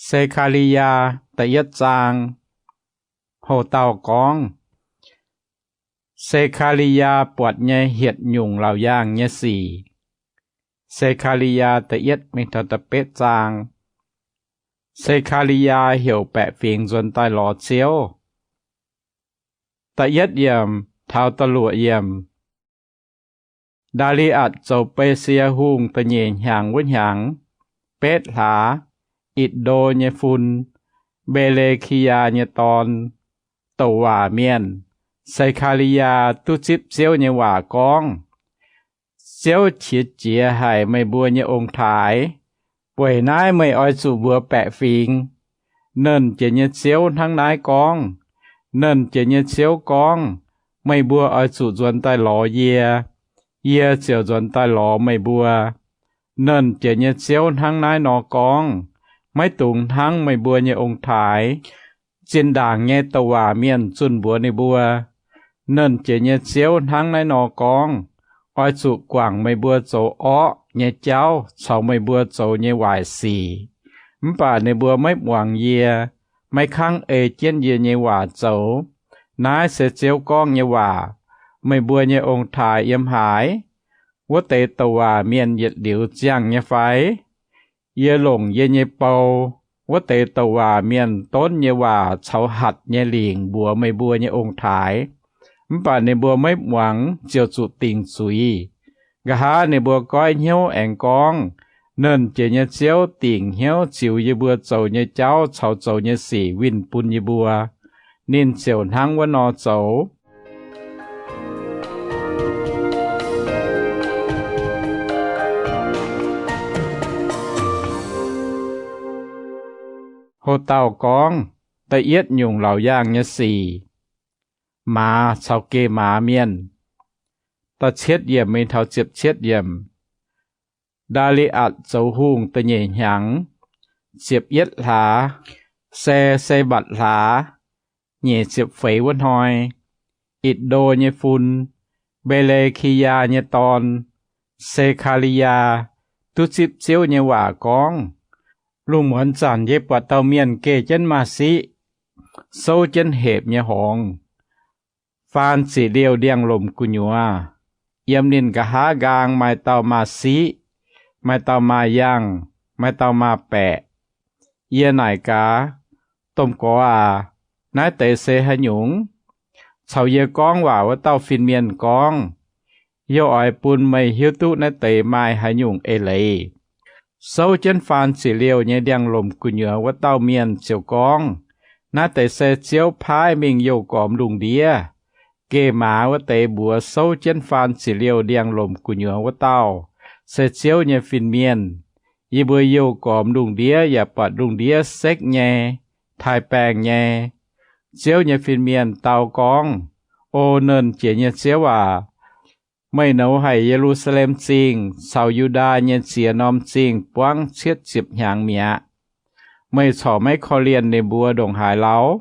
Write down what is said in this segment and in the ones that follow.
Se^kaa^li^yaa da'yietv zaang. Houx-dauh gorngv, Se^kaa^li^yaa buatc nyei hietc nyungc laauc yaangh nyei sic. Se^kaa^li^yaa da'yietv mingh taux da'betv zaang. Se^kaa^li^yaa heuc baeqc fingx nzuonx daaih lorz Ziouv. Da'yietv yiemc taux da'luoqc yiemc. Ndaa^li^atc zoux Besie Hungh da'nyeic hnyangx wuov hnyangx, betv hlaax, Itc^ndo nyei fun, Mbe^le^ki^yaa nyei dorn, douc waac mienh, Se^kaa^li^yaa duqv zipv Ziouv nyei waac gorngv, Ziouv qiex jiez haic meih mbuo nyei ong-taaix. Weic naaiv meih oix zuqc mbuox baeqc fingx, Nernh Jiex nyei Ziouv hnangv naaiv gorngv, Nernh Jiex nyei Ziouv gorngv, meih mbuo oix zuqc nzuonx daaih lorz yie, yie ziouc nzuonx daaih lorz meih mbuo. Nernh Jiex nyei Ziouv hnangv naaiv nor gorngv, maiv dungx hnangv meih mbuo nyei ong-taaix. Zinh ndaangc nyei douc waac mienh zunh mbuox ninh mbuo, Nernh Jiex nyei Ziouv hnangv naaiv nor gorngv, Oix zuqc guangc meih mbuo zoux orqv nyei jauv caux meih mbuo zoux nyei waaic sic. Mv baac ninh mbuo maiv muangx yie, maiv kangv ei jienv yie nyei waac zoux. Naaiv se Ziouv gorngv nyei waac. Meih mbuo nyei ong-taaix yiem haaix? Wuov deix douc waac mienh yietc liuz ziangh nyei fai? Yie longc yie nyei bou, wuov deix douc waac mienh donv nyei waac caux hatc nyei lingc mbuox meih mbuo nyei ong-taaix. Mv baac ninh mbuo maiv muangx, ziouc zuqc dingc zuiz. Nqa'haav ninh mbuo goiv hnyouv aengx gorngv, Nernh Jiex nyei Ziouv dingc hnyouv ziux yie mbuo zoux nyei jauv caux zoux nyei sic winh bun yie mbuo. Ninh ziouc hnangv wuov nor zoux. Houx-dauh gorngv, da'yietv nyungc laauc yaangh nyei sic. Maaz caux geh maaz mienh. Da'cietv yiemc mingh taux ziepc cietv yiemc. Ndaa^li^atc zoux hungh da'nyeic hnyangx, ziepc yietv hlaax, se Se^mbatc hlaax, nyic ziepc feix wuov hnoi, Itc^ndo nyei fun, Mbe^le^ki^yaa nyei dorn, Se^kaa^li^yaa, duqv zipv Ziouv nyei waac gorngv, Lungh muonz zanc yie buatc dauh mienh geh jienv maaz-siqv, souv jienv hepc nyei horngz, faan ziqc liouh ndiangx-lomc gu'nyuoz. Yiem ninh nqa'haav nqaang maaih dauh maaz-siqv, maaih dauh maaz-yangh, maaih dauh maaz-baeqc. Yie naaic gaax, Domh Gorx aac, naaiv deix se haaix nyungc? Caux yie gorngv waac wuov dauh fin-mienh gorngv, Yie oix bun meih hiuv duqv naaiv deix maaih haaix nyungc eix leiz. Souv jienv faan ziqc liouh nyei ndiangx-lomc gu'nyuoz wuov dauh mienh ziouc gorngv, Naaiv deix se Ziouv paaiv mingh youh gormx lungh ndiev. Geh maaz wuov deix mbuox souv jienv faan ziqc liouh ndiangx-lomc gu'nyuoz wuov dauh se Ziouv nyei fin-mienh. Yie mbuo youh gormx lungh ndiev yaac buatc lungh ndiev sekv nyei, taaih baengh nyei. Ziouv nyei fin-mienh dau gorngv, O Nernh Jiex nyei Ziouv aac, meih nouz haic Ye^lu^saa^lem Zingh caux Yu^ndaa nyei ziex norm zingh buangv cietv ziepc hnyangx mi'aqv. Meih corc maiv korv-lienh ninh mbuo ndongc haaix lauh?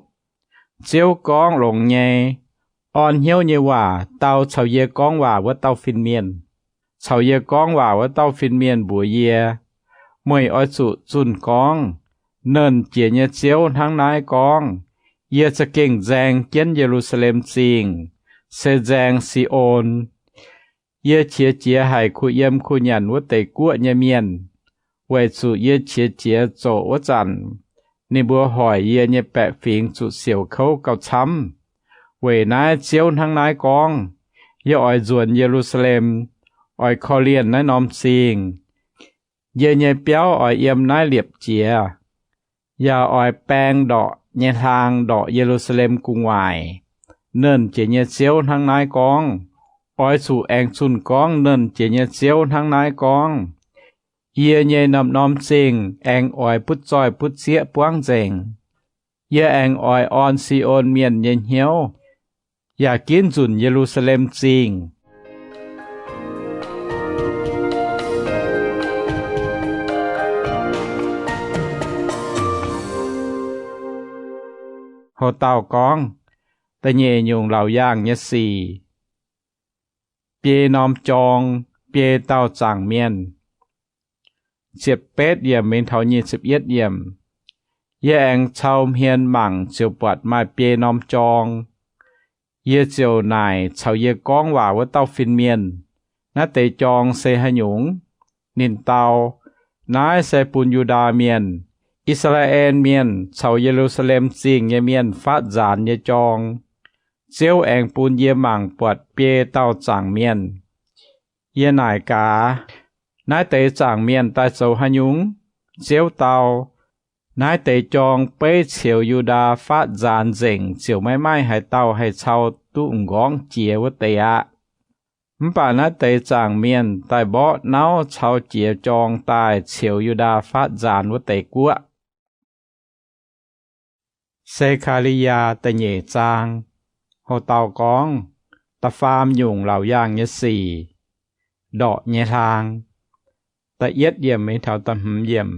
Ziouv gorngv longx nyei, orn hnyouv nyei waac dau caux yie gorngv waac wuov dauh fin-mienh. Caux yie gorngv waac wuov dauh fin-mienh mbuox yie, Meih oix zuqc zunh gorngv, Nernh Jiex nyei Ziouv hnangv naaiv gorngv, Yie za'gengh nzaeng jienv Ye^lu^saa^lem Zingh, se nzaeng Si^on. Yie qiex jiez haic kuh yiem kuh nyanc wuov deix guoqv nyei mienh, weic zuqc yie qiex jiez zoqc wuov zanc, ninh mbuo hoic yie nyei baeqc fingx zuqc siouc kouv gauh camv. Weic naaiv Ziouv hnangv naaiv gorngv, Yie oix nzuonx Ye^lu^saa^lem, oix korv-lienh naaiv norm zingh. Yie nyei biauv oix yiem naaiv liepc jiez, yaac oix baeng ndorqc nyei hlaang ndorqc Ye^lu^saa^lem gu'nguaaic. Nernh Jiex nyei Ziouv hnangv naaiv gorngv. Oix zuqc aengx zunh gorngv Nernh Jiex nyei Ziouv hnangv naaiv gorngv, Yie nyei norm-norm zingh aengx oix butv zoih butv sieqv buangv nzengc. Yie aengx oix orn Si^on Mienh nyei hnyouv, yaac ginv nzunc Ye^lu^saa^lem Zingh. Hoc dauh gorngv, da'nyeic nyungc laauc yaangh nyei sic. Biei norm jorng, biei dauh zaangc mienh. Ziepc betv yiemc mingh taux nyic ziepc yietv yiemc. Yie aengx cau hmien mangc ziouc buatc maaih biei norm jorng. Yie ziouc naaic caux yie gorngv waac wuov dauh fin-mienh, Naaiv deix jorng se haaix nyungc? Ninh dau, Naaiv se bun Yu^ndaa Mienh, I^saa^laa^en Mienh caux Ye^lu^saa^lem Zingh nyei mienh faatv nzaanx nyei jorng. Ziouv aengx bun yie mangc buatc biei dauh zaangc mienh. Yie naaic gaax, Naaiv deix zaangc mienh daaih zoux haaix nyungc? Ziouv dau, Naaiv deix jorng beiv ceux Yu^ndaa faatv nzaanx nzengc ziouc maiv maaih haaix dauh haih cau duqv m'nqorngv jiex wuov deix aqv. Mv baac naaiv deix zaangc mienh daaih mborqv nauv cau jiex jorng daaih ceux Yu^ndaa faatv nzaanx wuov deix guoqv. Se^kaa^li^yaa da'nyeic zaang. Ho dauh gorngv, Da'faam nyungc laauc yaangh nyei sic, ndorqc nyei hlaang. Da'yietv yiemc mingh taux da'hmz yiemc.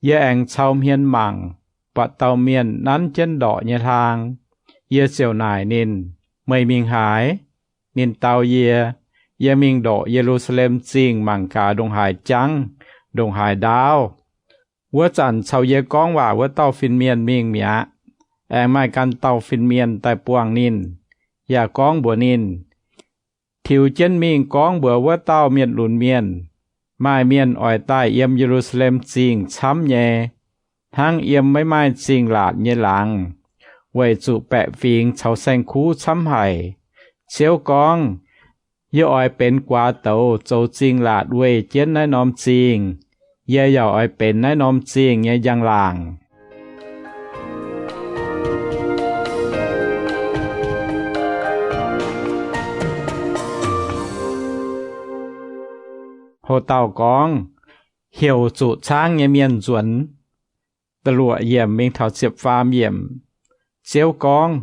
Yie aengx cau hmien mangc, buatc dauh mienh nanv jienv ndorqc nyei hlaang. Yie ziouc naaic ninh, Meih mingh haaix? Ninh dau yie, Yie mingh ndorqc Ye^lu^saa^lem Zingh mangc gaax ndongc haaix jangv, ndongc haaix ndaauv. Wuov zanc caux yie gorngv waac wuov dauh fin-mienh mingh mi'aqv. Aengx maaih ganh dauh fin-mienh daaih buangh ninh, yaac gorngv mbuox ninh, Tiux jienv mingh gorngv mbuox wuov dauh mienh lunx mienh, Maaih mienh oix daaih yiem Ye^lu^saa^lem Zingh camv nyei, hnangv yiem maiv maaih zingh laatc nyei laangz, weic zuqc baeqc fingx caux saeng-kuv camv haic. Ziouv gorngv, Yie oix benx guaax douz zoux zingh laatc weih jienv naaiv norm zingh. Yie yaac oix benx naaiv norm zingh nyei njang-laangc. Ho dauh gorngv, Heuc zuqc caangv nyei mienh nzuonx. Da'luoqc yiemc mingh taux ziepc faam yiemc. Ziouv gorngv,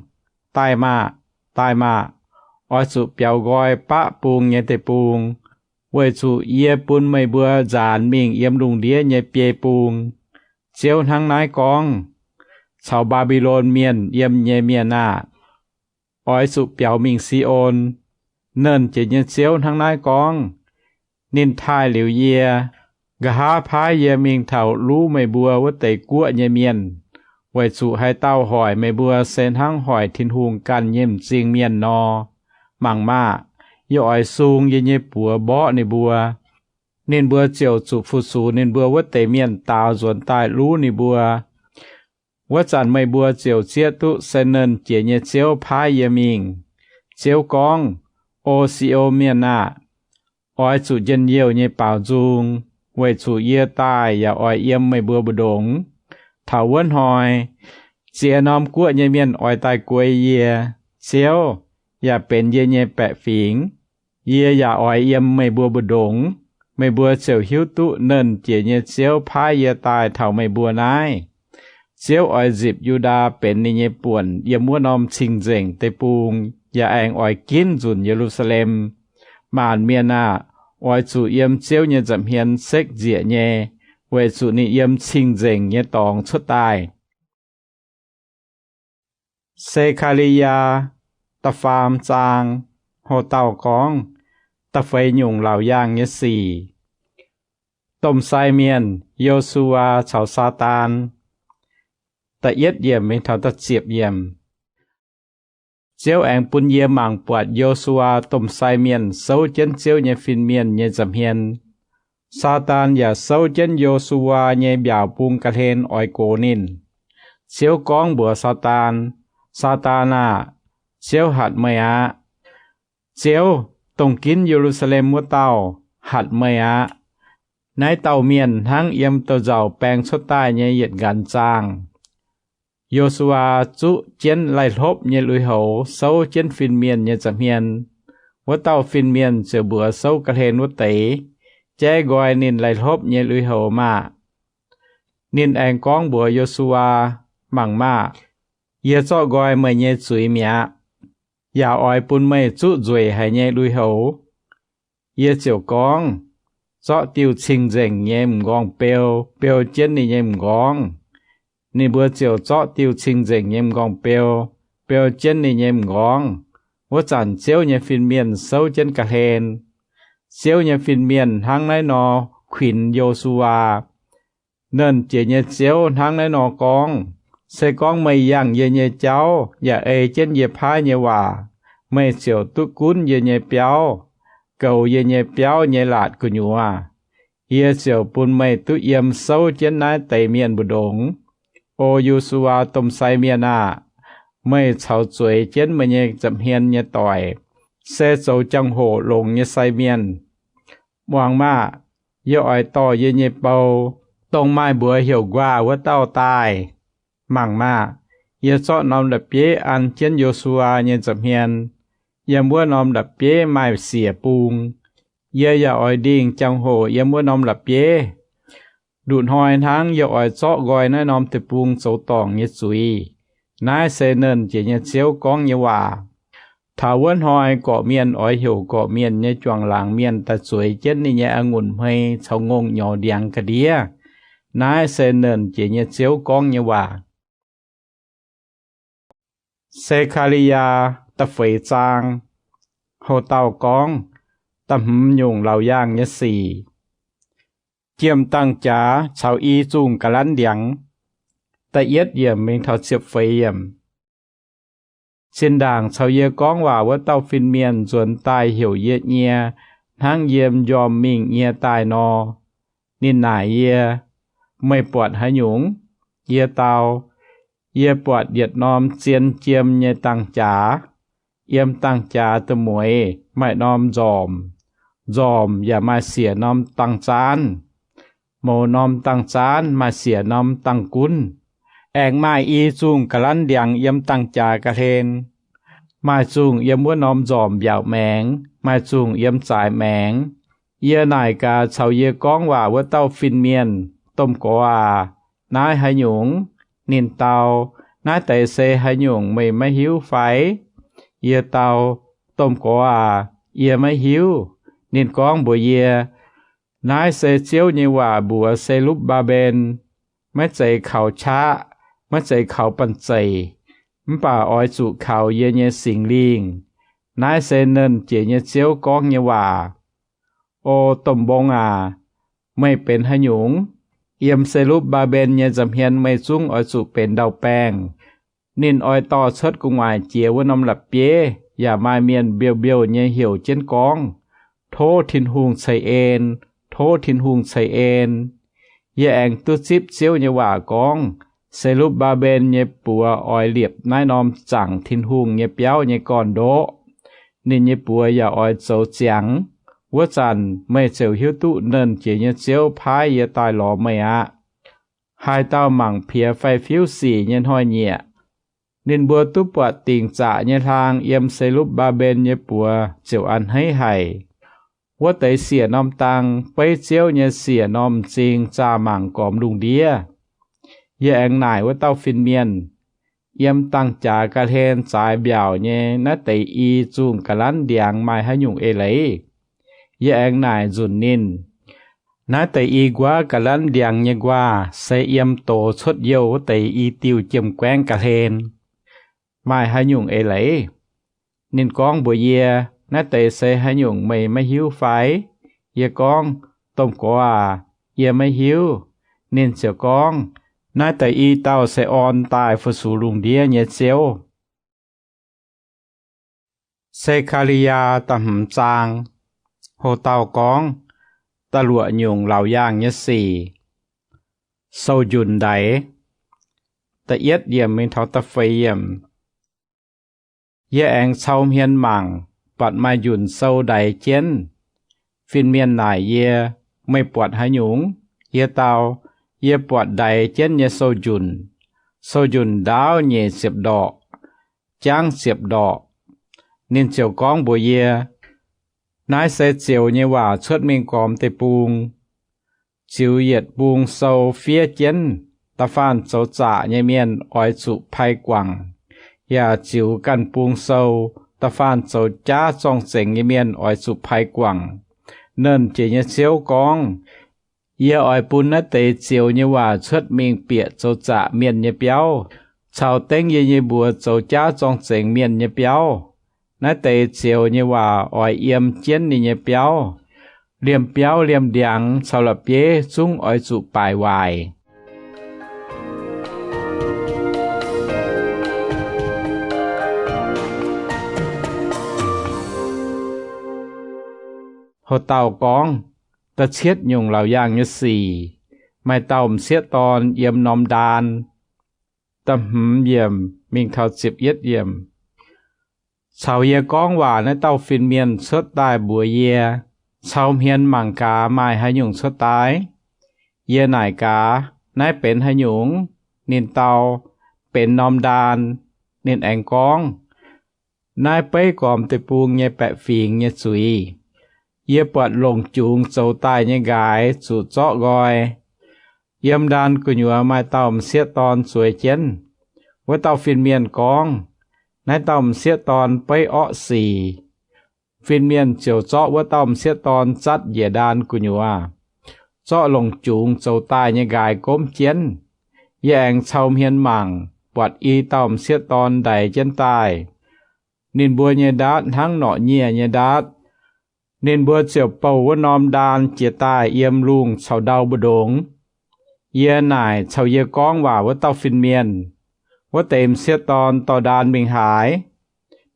Daaih maah! Daaih maah! Oix zuqc biaux nqoi baqv bung nyei deic-bung, weic zuqc yie bun meih mbuo nzaanx mingh yiem lungh ndiev nyei biei bung. Ziouv hnangv naaiv gorngv, Caux Mbaa^mbi^lon Mienh yiem nyei mienh aah! Oix zuqc biaux mingh Si^on. Nernh Jiex nyei Ziouv hnangv naaiv gorngv, Ninh taaih liuz yie, nqa'haav paaiv yie mingh taux luv meih mbuo wuov deix guoqv nyei mienh, weic zuqc haaix dauh hoic meih mbuo se hnangv hoic Tin-Hungh ganh nyei m'zing mienh nor. Mangc maah! Yie oix sung yie nyei buoz mborqv ninh mbuo. Ninh mbuo ziouc zuqc fu-sux ninh mbuo wuov deix mienh daaux nzuonx daaih luv ninh mbuo. Wuov zanc meih mbuo ziouc zieqv duqv se Nernh Jiex nyei Ziouv paaiv yie mingh. Ziouv gorngv, O Si^on Mienh aah! Oix zuqc njien-youh nyei baaux nzung, weic zuqc yie daaih yaac oix yiem meih mbuo mbu'ndongx. Taux wuov hnoi, ziex norm guoqv nyei mienh oix daaih guei yie, Ziouv, yaac benx yie nyei baeqc fingx. Yie yaac oix yiem meih mbuo mbu'ndongx. Meih mbuo ziouc hiuv duqv Nernh Jiex nyei Ziouv paaiv yie daaih taux meih mbuo naaiv. Ziouv oix nzipc Yu^ndaa benx ninh nyei buonc yiem wuov norm cing-nzengc deic-bung, yaac aengx oix ginv nzunc Ye^lu^saa^lem. Maanc mienh aah! Oix zuqc yiem Ziouv nyei nza'hmien sekv nzieqc nyei, weic zuqc ninh yiem cing-nzengc nyei dorngx cuotv daaih. Se^kaa^li^yaa da'faam zaang. Ho dauh gorngv, Da'feix nyungc laauc yaangh nyei sic. Domh sai mienh, Yo^su^waa caux Saadaan. Da'yietv yiemc mingh taux da'ziepc yiemc. Ziouv aengx bun yie mangc buatc Yo^su^waa domh sai mienh souv jienv Ziouv nyei fin-mienh nyei nza'hmien. Saadaan yaac souv jienv Yo^su^waa nyei mbiaauc bung ga'hlen oix gox ninh. Ziouv gorngv mbuox Saadaan, Saadaan aah! Ziouv hatc meih aqv. Ziouv, dongh ginv Ye^lu^saa^lem wuov dauh, hatc meih aqv. Naaiv dauh mienh hnangv yiem douz-nzauc baeng cuotv daaih nyei yietc nqanx zaangh. Yo^su^waa zuqv jienv laih hlopv nyei lui-houx souv jienv fin-mienh nyei nza'hmien. Wuov dauh fin-mienh ziouc mbuox souv ga'hlen wuov deix, Jaiv nqoi ninh laih hlopv nyei lui-houx maah! Ninh aengx gorngv mbuox Yo^su^waa, Mangc maah! Yie zorqv nqoi meih nyei zuiz mi'aqv, yaac oix bun meih zuqv nzueic haic nyei lui-houx. Yie ziouc gorngv, Zorqv diuh cing-nzengc nyei m'nqorngv-beu beu jienv ninh nyei m'nqorngv. Ninh mbuo ziouc zorqv diuh cing-nzengc nyei m'nqorngv-beu beu jienv ninh nyei m'nqorngv. Wuov zanc Ziouv nyei fin-mienh souv jienv ga'hlen. Ziouv nyei fin-mienh hnangv naaiv nor kuinx Yo^su^waa. Nernh Jiex nyei Ziouv hnangv naaiv nor gorngv, Se gorngv meih yangh yie nyei jauv yaac ei jienv yie paaiv nyei waac, meih ziouc duqv gunv yie nyei biauv, goux yie nyei biauv nyei laatc gu'nyuoz. Yie ziouc bun meih duqv yiem souv jienv naaiv deix mienh mbu'ndongx. O Yo^su^waa domh sai mienh aah! Meih caux zueiz jienv meih nyei nza'hmien nyei doic, se zoux jangx-hoc longx nyei sai mienh. Muangx maah! Yie oix dorh yie nyei bou, dongh maaih mbuox heuc Nquaah wuov dauh daaih. Mangc maah! Yie zorqv norm la'bieiv an jienv Yo^su^waa nyei nza'hmien. Yiem wuov norm la'bieiv maaih siec bung. Yie yaac oix ndingh jangx-hoc yiem wuov norm la'bieiv. Nduqc hnoi hnangv yie oix zorqv nqoi naaiv norm deic-bung zoux dorngc nyei zuiz. Naaiv se Nernh Jiex nyei Ziouv gorngv nyei waac. Taux wuov hnoi gorqv-mienh oix heuc gorqv-mienh nyei juangc laangc mienh daaih zueiz jienv ninh nyei a'ngunc hmei caux ngongh nyorx ndiangx ga'ndiev. Naaiv se Nernh Jiex nyei Ziouv gorngv nyei waac. Se^kaa^li^yaa da'feix zaang. Houc dauh gorngv, da'hmz nyungc laauc yaangh nyei sic. Jiem dangh jaax caux i zungh ga'lanv ndiangx. Da'yietv yiemc mingh taux ziepc feix yiemc. Zinh ndaangc caux yie gorngv waac wuov dauh fin-mienh nzuonx daaih heuc yie nyie hnangv yiem njormh mingh nyie daaih nor. Ninh naaic yie, Meih buatc haaix nyungc? Yie dau, Yie buatc yietc norm zien jiem nyei dangh jaax. Yiem dangh jaax da'mueiz maaih norm nzormc. Nzormc yaac maaih siec norm dangh zaanv. Mouz norm dangh zaanv maaih siec norm dangh gunv. Aengx maaih i zungh ga'lanv ndiangx yiem dangh jaax ga'hlen. Maaih zungh yiem wuov norm nzormc mbiaauc maengx, maaih zungh yiem zaaix maengx. Yie naaic gaax caux yie gorngv waac wuov dauh fin-mienh, Domh gorx aac, naaiv haaix nyungc? Ninh dau, Naaiv deix se haaix nyungc meih maiv hiuv fai? Yie dau, Domh gorx aac, yie maiv hiuv. Ninh gorngv mbuox yie, Naaiv se Ziouv nyei waac mbuox Se^lupv^mbaa^mben, Maiv zeiz kaux qaqv, maiv zeiz kaux banh zeic, mv baac oix zuqc kaux yie nyei Singx Lingh. Naaiv se Nernh Jiex nyei Ziouv gorngv nyei waac. O domh mbong aac, meih benx haaix nyungc? Yiem Se^lupv^mbaa^mben nyei nza'hmien meih zungv oix zuqc benx ndau-baengh. Ninh oix dorh cuotv gu'nguaaic jiex wuov norm la'bieiv, yaac maaih mienh mbiouh mbiouh nyei heuc jienv gorngv, Tov Tin-Hungh ceix en! Tov Tin-Hungh ceix en! Yie aengx duqv zipv Ziouv nyei waac gorngv, Se^lupv^mbaa^mben nyei buoz oix liepc naaiv norm zaangc Tin-Hungh nyei biauv nyei gorn-ndoqv. Ninh nyei buoz yaac oix zoux ziangx. Wuov zanc meih ziouc hiuv duqv Nernh Jiex nyei Ziouv paaiv yie daaih lorz meih aqv. Haaix dauh mangc piex fai fiuv sic nyei hnoi-nyieqc, ninh mbuo duqv buatc dingc zaqc nyei hlaang yiem Se^lupv^mbaa^mben nyei buoz ziouc a'hneiv haic. Wuov deix siec norm dang beiv Ziouv nyei siec norm m'zing zaah mangc gormx lungh ndiev. Yie aengx naaic wuov dauh fin-mienh, Yiem dangh jaax ga'hlen zaaix mbiaauc nyei naaiv deix i zungh ga'lanv ndiangx maaih haaix nyungc eix leiz? Yie aengx naaic nzunc ninh, Naaiv deix i nquaqv ga'lanv ndiangx nyei nquaah se yiem doz cuotv youh wuov deix i diuh jiem-guaengv ga'hlen. Maaih haaix nyungc eix leiz? Ninh gorngv mbuox yie, Naaiv deix se haaix nyungc meih maiv hiuv fai? Yie gorngv, Domh gorx aac, yie maiv hiuv. Ninh ziouc gorngv, Naaiv deix i dauh se orn daaih fu-sux lungh ndiev nyei Ziouv. Se^kaa^li^yaa da'hmz zaang. Houc dauh gorngv, da'luoqc nyungc laauc yaangh nyei sic. Sou-njunc ndaix. Da'yietv yiemc mingh taux da'feix yiemc. Yie aengx cau hmien mangc, buatc maaih njunc sou ndaix jienv. Fin-mienh naaic yie, Meih buatc haaix nyungc? Yie dau, Yie buatc ndaix jienv nyei sou-njunc. Sou-njunc ndaauv nyeic ziepc ndorqc, jangv ziepc ndorqc. Ninh ziouc gorngv mbuox yie, Naaiv se zioux nyei waac cuotv mingh gormx deic-bung. Ziux yietc mbung sou fiev jienv, da'faanh zoux zaqc nyei mienh oix zuqc pai guangc, yaac ziux ganh mbung sou, da'faanh zoux jaav zorng-zengx nyei mienh oix zuqc pai guangc. Nernh Jiex nyei Ziouv gorngv, Yie oix bun naaiv deix zioux nyei waac cuotv mingh bieqc zoux zaqc mienh nyei biauv, caux dengv yie nyei mbuox zoux jaav zorng-zengx mienh nyei biauv. Naaiv deix zioux nyei waac oix yiem jienv ninh nyei biauv. Liemh biauv liemh ndiangx caux la'bieiv zungv oix zuqc baaic waaic. Ho dauh gorngv, da'cietv nyungc laauc yaangh nyei sic, maaih dauh m'sieqv dorn yiem norm ndaan. Da'hmz yiemc mingh taux ziepc yietv yiemc. Caux yie gorngv waac naaiv dauh fin-mienh cuotv daaih mbuox yie, cou hmien mangc gaax maaih haaix nyungc cuotv daaih. Yie naaic gaax, naaiv benx haaix nyungc? Ninh dau, benx norm ndaan. Ninh aengx gorngv, naaiv beiv gormx deic-bung nyei baeqc fingx nyei zuiz. Yie buatc longc jungx zoux daaih nyei nqaaix zuqc zorqv nqoi. Yiem ndaan gu'nyuoz maaih dauh m'sieqv dorn zueiz jienv. Wuov dauh fin-mienh gorngv, naaiv dauh m'sieqv dorn beiv orqv sic. Fin-mienh ziouc zorqv wuov dauh m'sieqv dorn zatv njiec ndaan gu'nyuoz, zorqv longc jungx zoux daaih nyei nqaaix gomv jienv. Yie aengx cou hmien mangc, buatc i dauh m'sieqv dorn ndaix jienv daaih. Ninh mbuo nyei ndaatv hnangv norqc nyieh nyei ndaatv. Ninh mbuo ziouc bouh wuov norm ndaan jiez daaih yiem lungh caux ndau mbu'ndongx. Yie naaic caux yie gorngv waac wuov dauh fin-mienh, wuov deix m'sieqv dorn dorh ndaan mingh haaix?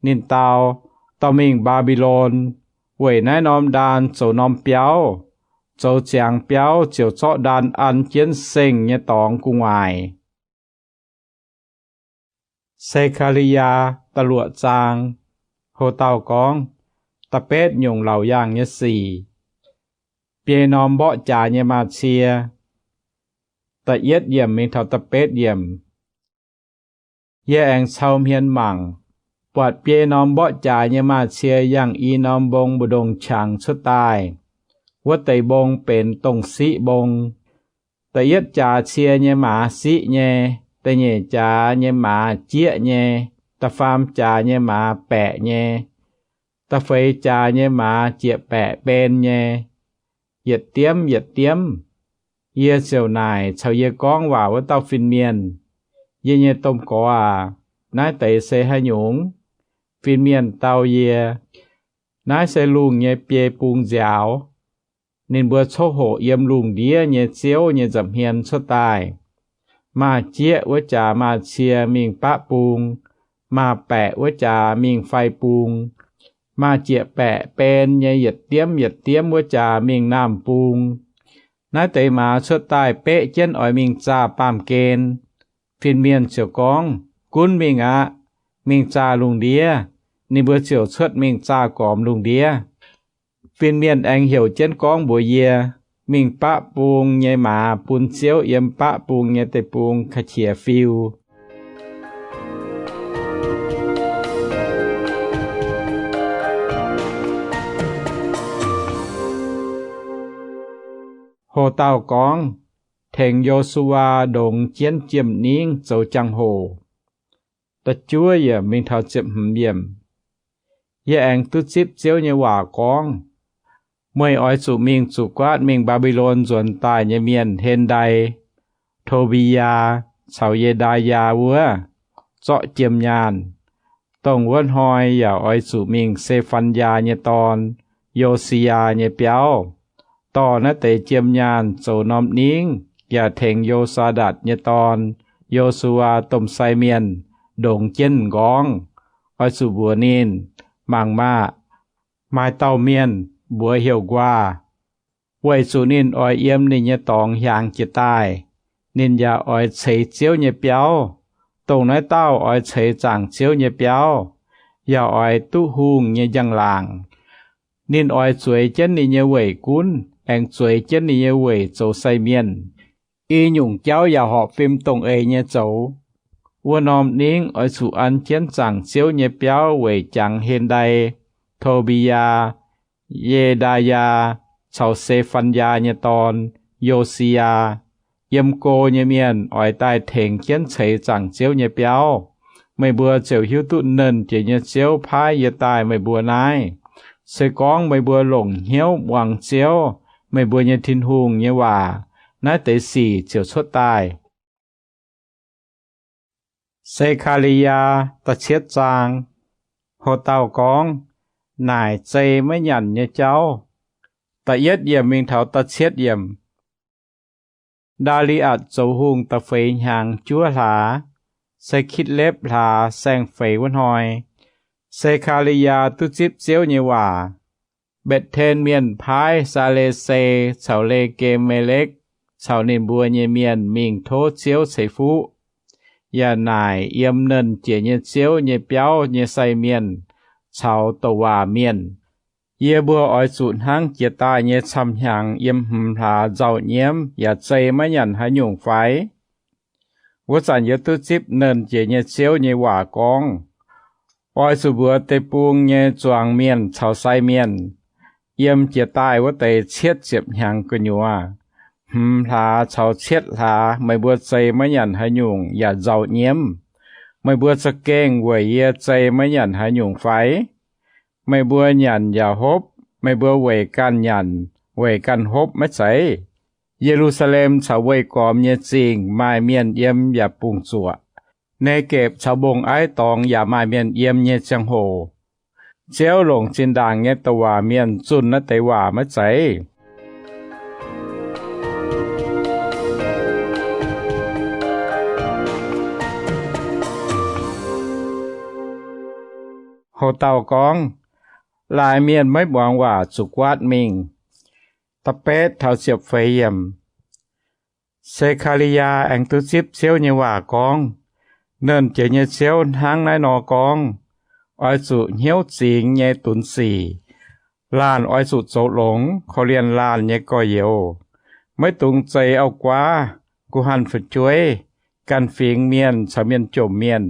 Ninh dau, dorh mingh Mbaa^mbi^lon, weic naaiv norm ndaan zoux norm biauv. Zoux ziangx biauv ziouc zorqv ndaan an jienv seng nyei dorngx gu'nguaaic. Se^kaa^li^yaa da'luoqc zaang. Ho dauh gorngv, da'betv nyungc laauc yaangh nyei sic, biei norm mborqv jaax nyei maaz-cie. Da'yietv yiemc mingh taux da'betv yiemc. Yie aengx cou hmien mangc, buatc biei norm mborqv jaax nyei maaz-cie yangh i norm mbong mbu'ndongx qangx cuotv daaih. Wuov deix mbong benx dongh siqv mbong. Da'yietv jaax cie nyei maaz siqv nyei, da'nyeic jaax nyei maaz jieqv nyei, da'faam jaax nyei maaz baeqc nyei, da'feix jaax nyei maaz jieqv baeqc ben nyei, yietc diemv yietc diemv. Yie ziouc naaic caux yie gorngv waac wuov dauh fin-mienh, yie nyei domh gorx aac, naaiv deix se haaix nyungc? Fin-mienh dau yie, naaiv se lungh nyei biei bung nziaaux. Ninh mbuo coqv hoqc yiem lungh ndiev nyei ziouv nyei nza'hmien cuotv daaih. Maaz jieqv wuov jaax maaz-cie mingh baqv bung, maaz baeqc wuov jaax mingh fai bung, maaz jieqv baeqc ben nyei yietc diemv yietc diemv wuov jaax mingh naamh bung. Naaiv deix maaz cuotv daaih beqv jienv oix mingh zaah baamh gen. Fin-mienh ziouc gorngv, gunv mingh aqv. Mingh zaah lungh ndiev. Ninh mbuo ziouc cuotv mingh zaah gormx lungh ndiev. Fin-mienh aengx heuc jienv gorngv mbuox yie, mingh baqv bung nyei maaz bun ziouv yiem baqv bung nyei deic-bung ka'qiex fiu. Ho dauh gorngv, tengx Yo^su^waa ndongx jienv jiem-ningv zoux jangx-hoc. Da'juov yiemc mingh taux ziepc hmz yiemc. Yie aengx duqv zipv Ziouv nyei waac gorngv, meih oix zuqc mingh zuqc guaatv mingh Mbaa^mbi^lon nzuonx daaih nyei mienh, Hen^ndai, To^mbi^yaa caux Ye^ndaa^yaa wuov, zorqv jiem nyaanh. Dongh wuov hnoi yaac oix zuqc mingh Se^fan^yaa nyei dorn, Yo^si^yaa nyei biauv, dorh naaiv deix jiem nyaanh zoux norm ningv, yaac tengx Yo^saa^ndatc nyei dorn, Yo^su^waa domh sai mienh, ndongx jienv m'nqorngv. Oix zuqc mbuox ninh, mangc maah! Maaih dauh mienh, mbuox heuc Nquaah, weic zuqc ninh oix yiem ninh nyei dorngx hiaangx jiez daaih. Ninh yaac oix ceix Ziouv nyei biauv. Dongh naaiv dauh oix ceix zaangc Ziouv nyei biauv, yaac oix duqv hungh nyei njang-laangc. Ninh oix zueiz jienv ninh nyei weic gunv, aengx zueiz jienv ninh nyei weic zoux sai mienh. I nyungc jauv yaac horpc fim dongh eix nyei zoux. Wuov norm ningv oix zuqc an jienv zaangc Ziouv nyei biauv weic jangx Hen^ndai, To^mbi^yaa, Ye^ndaa^yaa caux Se^fan^yaa nyei dorn, Yo^si^yaa. Yiem go nyei mienh oix daaih tengx jienv ceix zaangc Ziouv nyei biauv. Meih mbuo ziouc hiuv duqv Nernh Jiex nyei Ziouv paaiv yie daaih meih mbuo naaiv. Se gorngv meih mbuo longc hnyouv muangx Ziouv, meih mbuo nyei Tin-Hungh, nyei waac, naaiv deix sic ziouc cuotv daaih. Se^kaa^li^yaa da'cietv zaang. Ho dauh gorngv, naaic zei maiv nyanc nyei jauv. Da'yietv yiemc mingh taux da'cietv yiemc. Ndaa^li^atc zoux hungh da'feix hnyangx juov hlaax, se Kitv^lepv hlaax saeng-feix wuov hnoi, Se^kaa^li^yaa duqv zipv Ziouv nyei waac. Mbetc^ten Mienh paaiv Saa^le^se caux Le^ge^me^lekv caux ninh mbuo nyei mienh mingh tov Ziouv ceix fuqv, yaac naaic yiem Nernh Jiex nyei Ziouv nyei biauv nyei sai mienh caux douc waac mienh, Yie mbuo oix zuqc hnangv jiex daaih nyei camv-hnyangx yiem hmz hlaax nzauh nyiemv yaac zei maiv nyanc haaix nyungc fai? Wuov zanc yie duqv zipv Nernh Jiex nyei Ziouv nyei waac gorngv, Oix zuqc mbuox deic-bung nyei zuangx mienh caux sai mienh, yiem jiex daaih wuov deix cietv ziepc hnyangx gu'nyuoz, hmz hlaax caux cietv hlaax meih mbuo zei maiv nyanc haaix nyungc yaac nzauh nyiemv, meih mbuo za'gengh weic yie zei maiv nyanc haaix nyungc fai? Meih mbuo nyanc yaac hopv, meih mbuo weic ganh nyanc, weic ganh hopv maiv zeiz? Ye^lu^saa^lem caux weih gormx nyei zingh maaih mienh yiem yaac bungx zuoqc. Negepc caux mbong-aiv dorngx yaac maaih mienh yiem nyei ziangh hoc, Ziouv longc zinh ndaangc nyei douc waac mienh zunh naaiv deix waac maiv zeiz? Hoc dauh gorngv, Laaix mienh maiv muangx waac zuqc guaatv mingh. Da'betv taux ziepc feix yiemc. Se^kaa^li^yaa aengx duqv zipv Ziouv nyei waac gorngv, Nernh Jiex nyei Ziouv hnangv naaiv nor gorngv, Oix zuqc hnyouv zingx nyei dunx sic. Laanh oix zuqc zoux longx, korv-lienh laanh nyei gorx-youz. Maiv dungx zeix auv-guaav, guh hanh fu'jueiv, ganh fingx mienh caux mienh jomc mienh,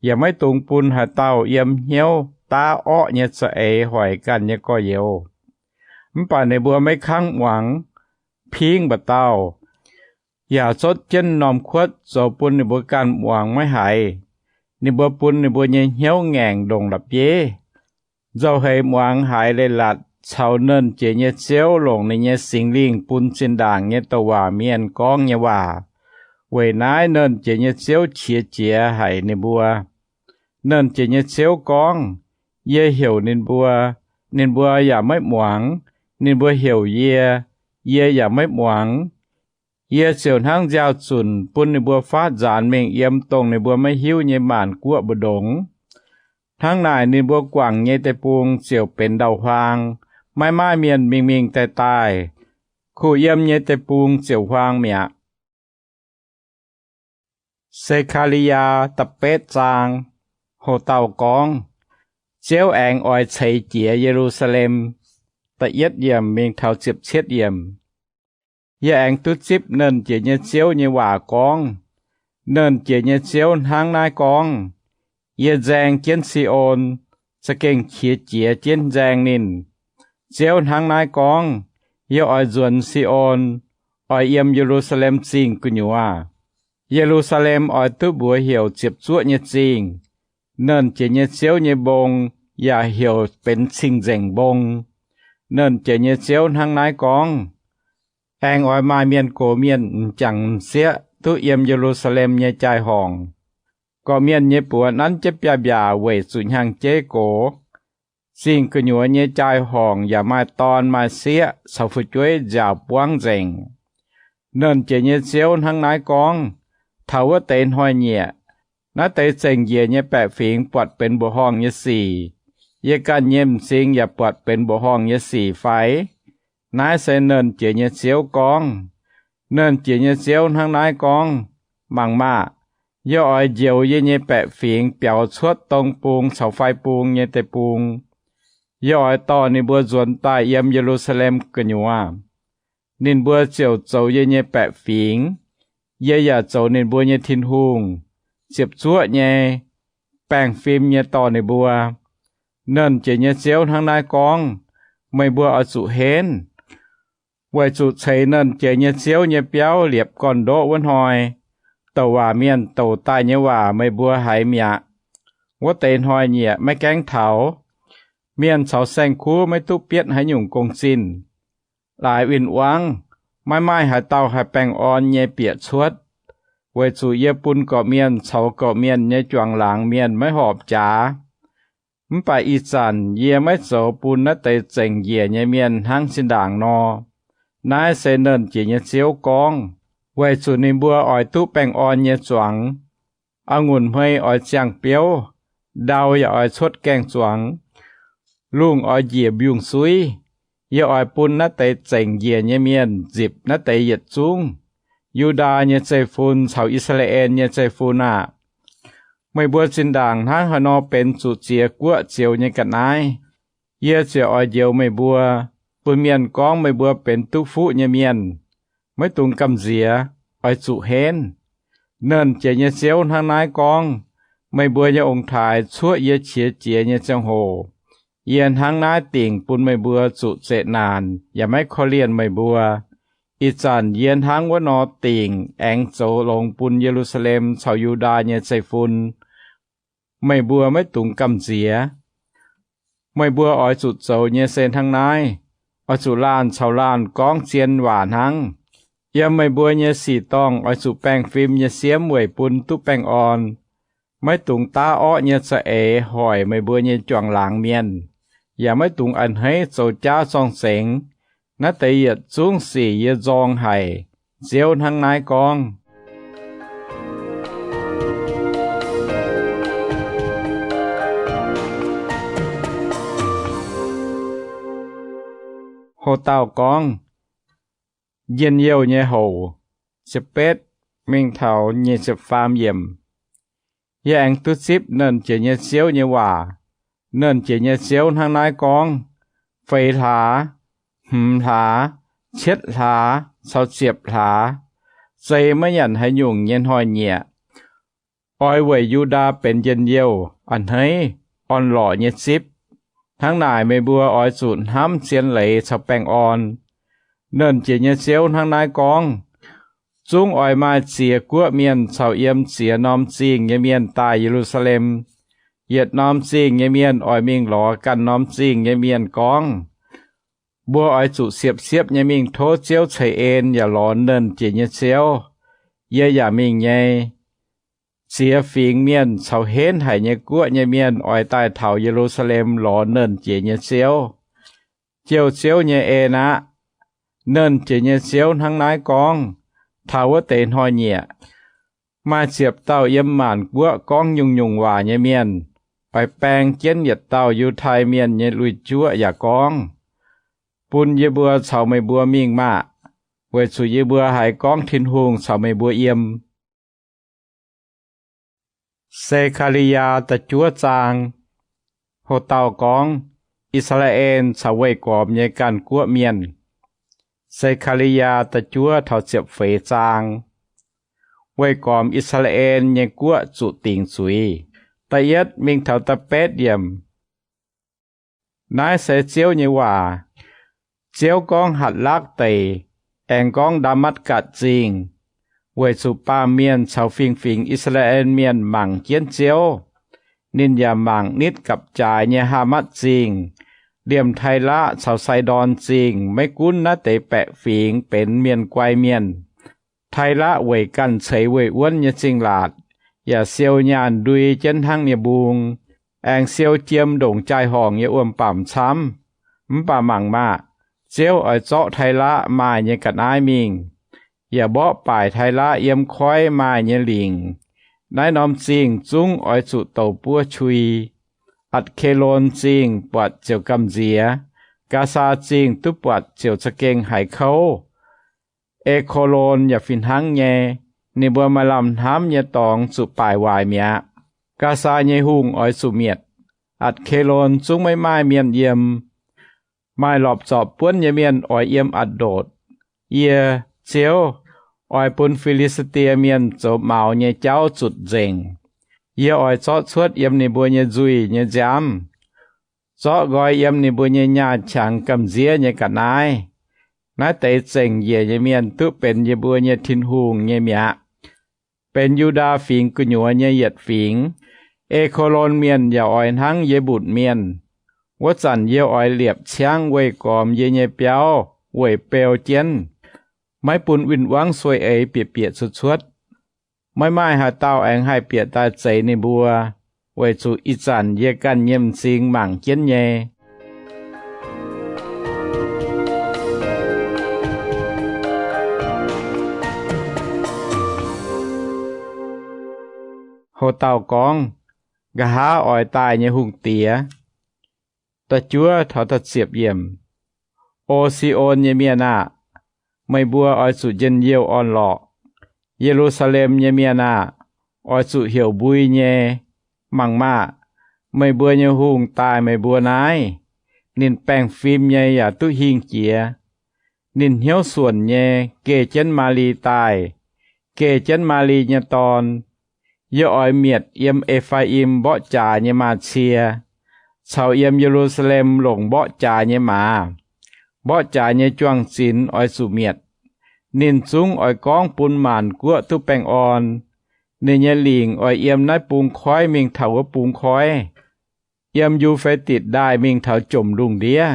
yaac maiv dungx bun haaix dauh yiem hnyouv daav orqv nyei za'eix hoic ganh nyei gorx-youz. Mv baac ninh mbuo maiv kangv muangx, pingv mba'dauh, yaac zotv jienv norm kuotv zoux bun ninh mbuo ganh muangx maiv haiz. Ninh mbuo bun ninh mbuo nyei hnyouv ngaengc ndongc la'bieiv, nzauh heix muangx haiz leiz-latc caux Nernh Jiex nyei Ziouv longc ninh nyei Singx Lingh bun zinh ndaangc nyei douc waac mienh gorngv nyei waac. Weic naaiv Nernh Jiex nyei Ziouv qiex jiez haic ninh mbuo. Nernh Jiex nyei Ziouv gorngv, Yie heuc ninh mbuo, ninh mbuo yaac maiv muangx. Ninh mbuo heuc yie, yie yaac maiv muangx. Yie ziouc hnangv nziaaux-zunc bun ninh mbuo faatv nzaanx mingh yiem dongh ninh mbuo maiv hiuv nyei maanc guoqv mbu'ndongx. Hnangv naaic ninh mbuo guangc nyei deic-bung ziouc benx ndau-huaang, maiv maaih mienh mingh mingh daaih daaih. Kuh yiem nyei deic-bung ziouc huaang mi'aqv. Se^kaa^li^yaa da'betv zaang. Hoc dauh gorngv, Ziouv aengx oix ceix jiez Ye^lu^saa^lem. Da'yietv yiemc mingh taux ziepc cietv yiemc. Yie aengx duqv zipv Nernh Jiex nyei Ziouv nyei waac gorngv, Nernh Jiex nyei Ziouv hnangv naaiv gorngv, Yie nzaeng jienv Si^on, za'gengh qiex jiez jienv nzaeng ninh. Ziouv hnangv naaiv gorngv, Yie oix nzuonx Si^on, oix yiem Ye^lu^saa^lem Zingh gu'nyuoz. Ye^lu^saa^lem oix duqv mbuox heuc Ziepc Zuoqv nyei Zingh. Nernh Jiex nyei Ziouv nyei mbong yaac heuc benx Cing-Nzengc Mbong. Nernh Jiex nyei Ziouv hnangv naaiv gorngv, Aengx oix maaih mienh gox mienh m'jangc m'sieqv duqv yiem Ye^lu^saa^lem nyei jaai-horngc. Gorqv-mienh nyei buoz nanv jienv biaav-mbiaac weic zuqc hnyangx-jeiv gox. Zingh gu'nyuoz nyei jaai-horngc yaac maaih dorn maaih sieqv caux fu'jueiv nziaauc buangv nzengc. Nernh Jiex nyei Ziouv hnangv naaiv gorngv, Taux wuov deix hnoi-nyieqc, naaiv deix zengc njiec nyei baeqc fingx buatc benx mbuoqc horngh nyei sic, yie ganh nyei m'zing yaac buatc benx mbuoqc horngh nyei sic fai? Naaiv se Nernh Jiex nyei Ziouv gorngv. Nernh Jiex nyei Ziouv hnangv naaiv gorngv, Mangc maah! Yie oix njoux yie nyei baeqc fingx biaux cuotv dong bung caux fai bung nyei deic-bung. Yie oix dorh ninh mbuo nzuonx daaih yiem Ye^lu^saa^lem gu'nyuoz. Ninh mbuo ziouc zoux yie nyei baeqc fingx, yie yaac zoux ninh mbuo nyei Tin-Hungh. Ziepc zuoqv nyei, baengh fim nyei dorh ninh mbuo. Nernh Jiex nyei Ziouv hnangv naaiv gorngv, Meih mbuo oix zuqc henv, weic zuqc ceix Nernh Jiex nyei Ziouv nyei biauv liepc gorn-ndoqv wuov hnoi. Douc waac mienh douc daaih nyei waac meih mbuo haiz mi'aqv. Wuov deix hnoi-nyieqc maiv gaengh taux. Mienh caux saeng-kuv maiv duqv bietv haaix nyungc gong-zinh. Laaix win-wangv, maiv maaih haaix dauh haih baengh orn nyei bieqc cuotv, weic zuqc yie bun gorqv-mienh caux gorqv-mienh nyei juangc laangz mienh maiv horpc jaax. Mv baac ih zanc yie maiv zoux bun naaiv deix zengc njiec nyei mienh hnangv zinh ndaangc nor. Naaiv se Nernh Jiex nyei Ziouv gorngv. Weic zuqc ninh mbuo oix duqv baengh orn nyei zuangx, a'ngunc hmei oix ziangh biouv, ndau yaac oix cuotv gaeng-zuangx, lungh oix njiec mbiungc-suiv, Yie oix bun naaiv deix zengc njiec nyei mienh nzipc naaiv deix yietc zungv. Yu^ndaa nyei zeiv-fun caux I^saa^laa^en nyei zeiv-fun aah! Meih mbuo zinh ndaangc hnangv haaix nor benx zuqc ziex guoqv zioux nyei ga'naaiv, yie ziouc oix njoux meih mbuo, bun mienh gorngv meih mbuo benx duqv fuqv nyei mienh. Maiv dungx gamh nziex, oix zuqc henv. Nernh Jiex nyei Ziouv hnangv naaiv gorngv, meih mbuo nyei ong-taaix cuoqv yie qiex jiez nyei ziangh hoc, yie hnangv naaiv dingc bun meih mbuo zuqc zeqc naanc yaac maiv korv-lienh meih mbuo. Ih zanc yie hnangv wuov nor dingc aengx zoux longx bun Ye^lu^saa^lem caux Yu^ndaa nyei zeiv-fun. Meih mbuo maiv dungx gamh nziex. Meih mbuo oix zuqc zoux nyei se hnangv naaiv. Oix zuqc laanh caux laanh gorngv zien waac hnangv. Yiem meih mbuo nyei sic dorngh oix zuqc baengh fim nyei siemv weic bun duqv baengh orn. Maiv dungx daav orqv nyei za'eix hoic meih mbuo nyei juangc laangz mienh, yaac maiv dungx a'hneiv zoux jaav zorng-zengx. Naaiv deix yietc zungv sic yie nzorng haic. Ziouv hnangv naaiv gorngv. Ho dauh gorngv, njien-youh nyei houc, ziepc betv mingh taux nyic ziepc faam yiemc. Yie aengx duqv zipv Nernh Jiex nyei Ziouv nyei waac. Nernh Jiex nyei Ziouv hnangv naaiv gorngv, feix hlaax, hmz hlaax, cietv hlaax caux ziepc hlaax, zei maiv nyanc haaix nyungc nyei hnoi-nyieqc, oix weic Yu^ndaa benx njien-youh, a'hneiv, orn-lorqc nyei zipv. Hnangv naaic meih mbuo oix zuqc hnamv zien leiz caux baengh orn. Nernh Jiex nyei Ziouv hnangv naaiv gorngv, zungv oix maaih ziex guoqv mienh caux yiem ziex norm zingh nyei mienh daaih Ye^lu^saa^lem. Yietc norm zingh nyei mienh oix mingh lorz ganh norm zingh nyei mienh gorngv, mbuo oix zuqc siepv-siepv nyei mingh tov Ziouv ceix en yaac lorz Nernh Jiex nyei Ziouv. Yie yaac mingh nyei. Ziex fingx mienh caux henv haic nyei guoqv nyei mienh oix daaih taux Ye^lu^saa^lem lorz Nernh Jiex nyei Ziouv. Jouh Ziouv nyei en aqv. Nernh Jiex nyei Ziouv hnangv naaiv gorngv, taux wuov deix hnoi-nyieqc, maaih ziepc dauh yiem maanc guoqv gorngv nyungc-nyungc waac nyei mienh oix baeng jienv yietc dauh Yiutai Mienh nyei lui-juoqv yaac gorngv, bun yie mbuo caux meih mbuo mingh maah! Weic zuqc yie mbuo haiz gorngv Tin-Hungh caux meih mbuo yiem. Se^kaa^li^yaa da'juov zaang. Ho dauh gorngv, I^saa^laa^en caux weih gormx nyei ganh guoqv mienh. Se^kaa^li^yaa da'juov taux ziepc feix zaang. Weih gormx I^saa^laa^en nyei guoqv zuqc dingc zuiz, da'yietv mingh taux da'betv yiemc. Naaiv se Ziouv nyei waac. Ziouv gorngv Hatc^lakv Deic, aengx gorngv Ndaa^matv^gatc Zingh, weic zuqc baamh mienh caux fingx-fingx I^saa^laa^en Mienh mangc jienv Ziouv. Ninh yaac mangc nitv gapv-jaaix nyei Haamatv Zingh, liemh Tailaqv caux Saidon Zingh. Maiv gunv naaiv deix baeqc fingx benx mienh guai mienh, Tailaqv weic ganh ceix weih wuonv nyei zingh laatc, yaac siou nyaanh ndui jienv hnangv nie-mbung, aengx siou jiem ndongc jaai-horngc nyei wuom-bamc camv. Mv baac mangc maah! Ziouv oix zorqv Tailaqv maaih nyei ga'naaiv mingh, yaac mborqv baaic Tailaqv yiem koiv maaih nyei lingc. Naaiv norm zingh zungv oix zuqc douc buov qui. Atc^ke^lon Zingh buatc ziouc gamh nziex. Gaasaa Zingh duqv buatc ziouc za'gengh haiz kouv. E^ko^lon yaac fih hnangv nyei. Ninh mbuo maaih lamh hnamv nyei dorngx zuqc baaic waaic mi'aqv. Gaasaa nyei hungh oix zuqc mietc. Atc^ke^lon zungv maiv maaih mienh yiem. Maaih lorpc zorpc buonv nyei mienh oix yiem Atc^ndotc. Yie, Ziouv, oix bun Fi^li^saa^die Mienh zoux maux nyei jauv zutc nzengc. Yie oix zorqv cuotv yiem ninh mbuo nyei nzuih nyei nziaamv, zorqv nqoi yiem ninh mbuo nyei nyaah qangx gamh nziev nyei ga'naaiv. Naaiv deix zengc njiec nyei mienh duqv benx yie mbuo nyei Tin-Hungh nyei mi'aqv, benx Yu^ndaa Fingx gu'nyuoz nyei yietc fingx. E^ko^lon Mienh yaac oix hnangv Yebutc Mienh. Wuov zanc yie oix liepc ciangv weih gormx yie nyei biauv weic beu jienv, maiv bun win-wangv sueih eix bieqc bieqc cuotv cuotv. Maiv maaih haaix dauh aengx haih bieqc daaih zeix ninh mbuo, weic zuqc ih zanc yie ganh nyei m'zing mangc jienv nyei. Ho dauh gorngv, Nqa'haav oix daaih nyei hungh diex. Da'juov taux da'ziepc yiemc. O Si^on nyei mienh aah! Meih mbuo oix zuqc njien-youh orn-lorqc. Ye^lu^saa^lem nyei mienh aah! Oix zuqc heuc mbui nyei. Mangc maah! Meih mbuo nyei hungh daaih meih mbuo naaiv. Ninh baengh fim nyei yaac duqv hingh jiex. Ninh hnyouv suonc nyei, geh jienv Maali daaih, geh jienv Maali nyei dorn. Yie oix mietc yiem E^faa^im mborqv jaax nyei maaz-cie caux yiem Ye^lu^saa^lem longc mborqv jaax nyei maaz. Mborqv jaax nyei juang-zinx oix zuqc mietc. Ninh zungv oix gorngv bun maanc guoqv duqv baengh orn. Ninh nyei lingc oix yiem naaiv bung koiv mingh taux wuov bung koiv, yiem Yu^fe^ditc Ndaaih mingh taux jomc lungh ndiev.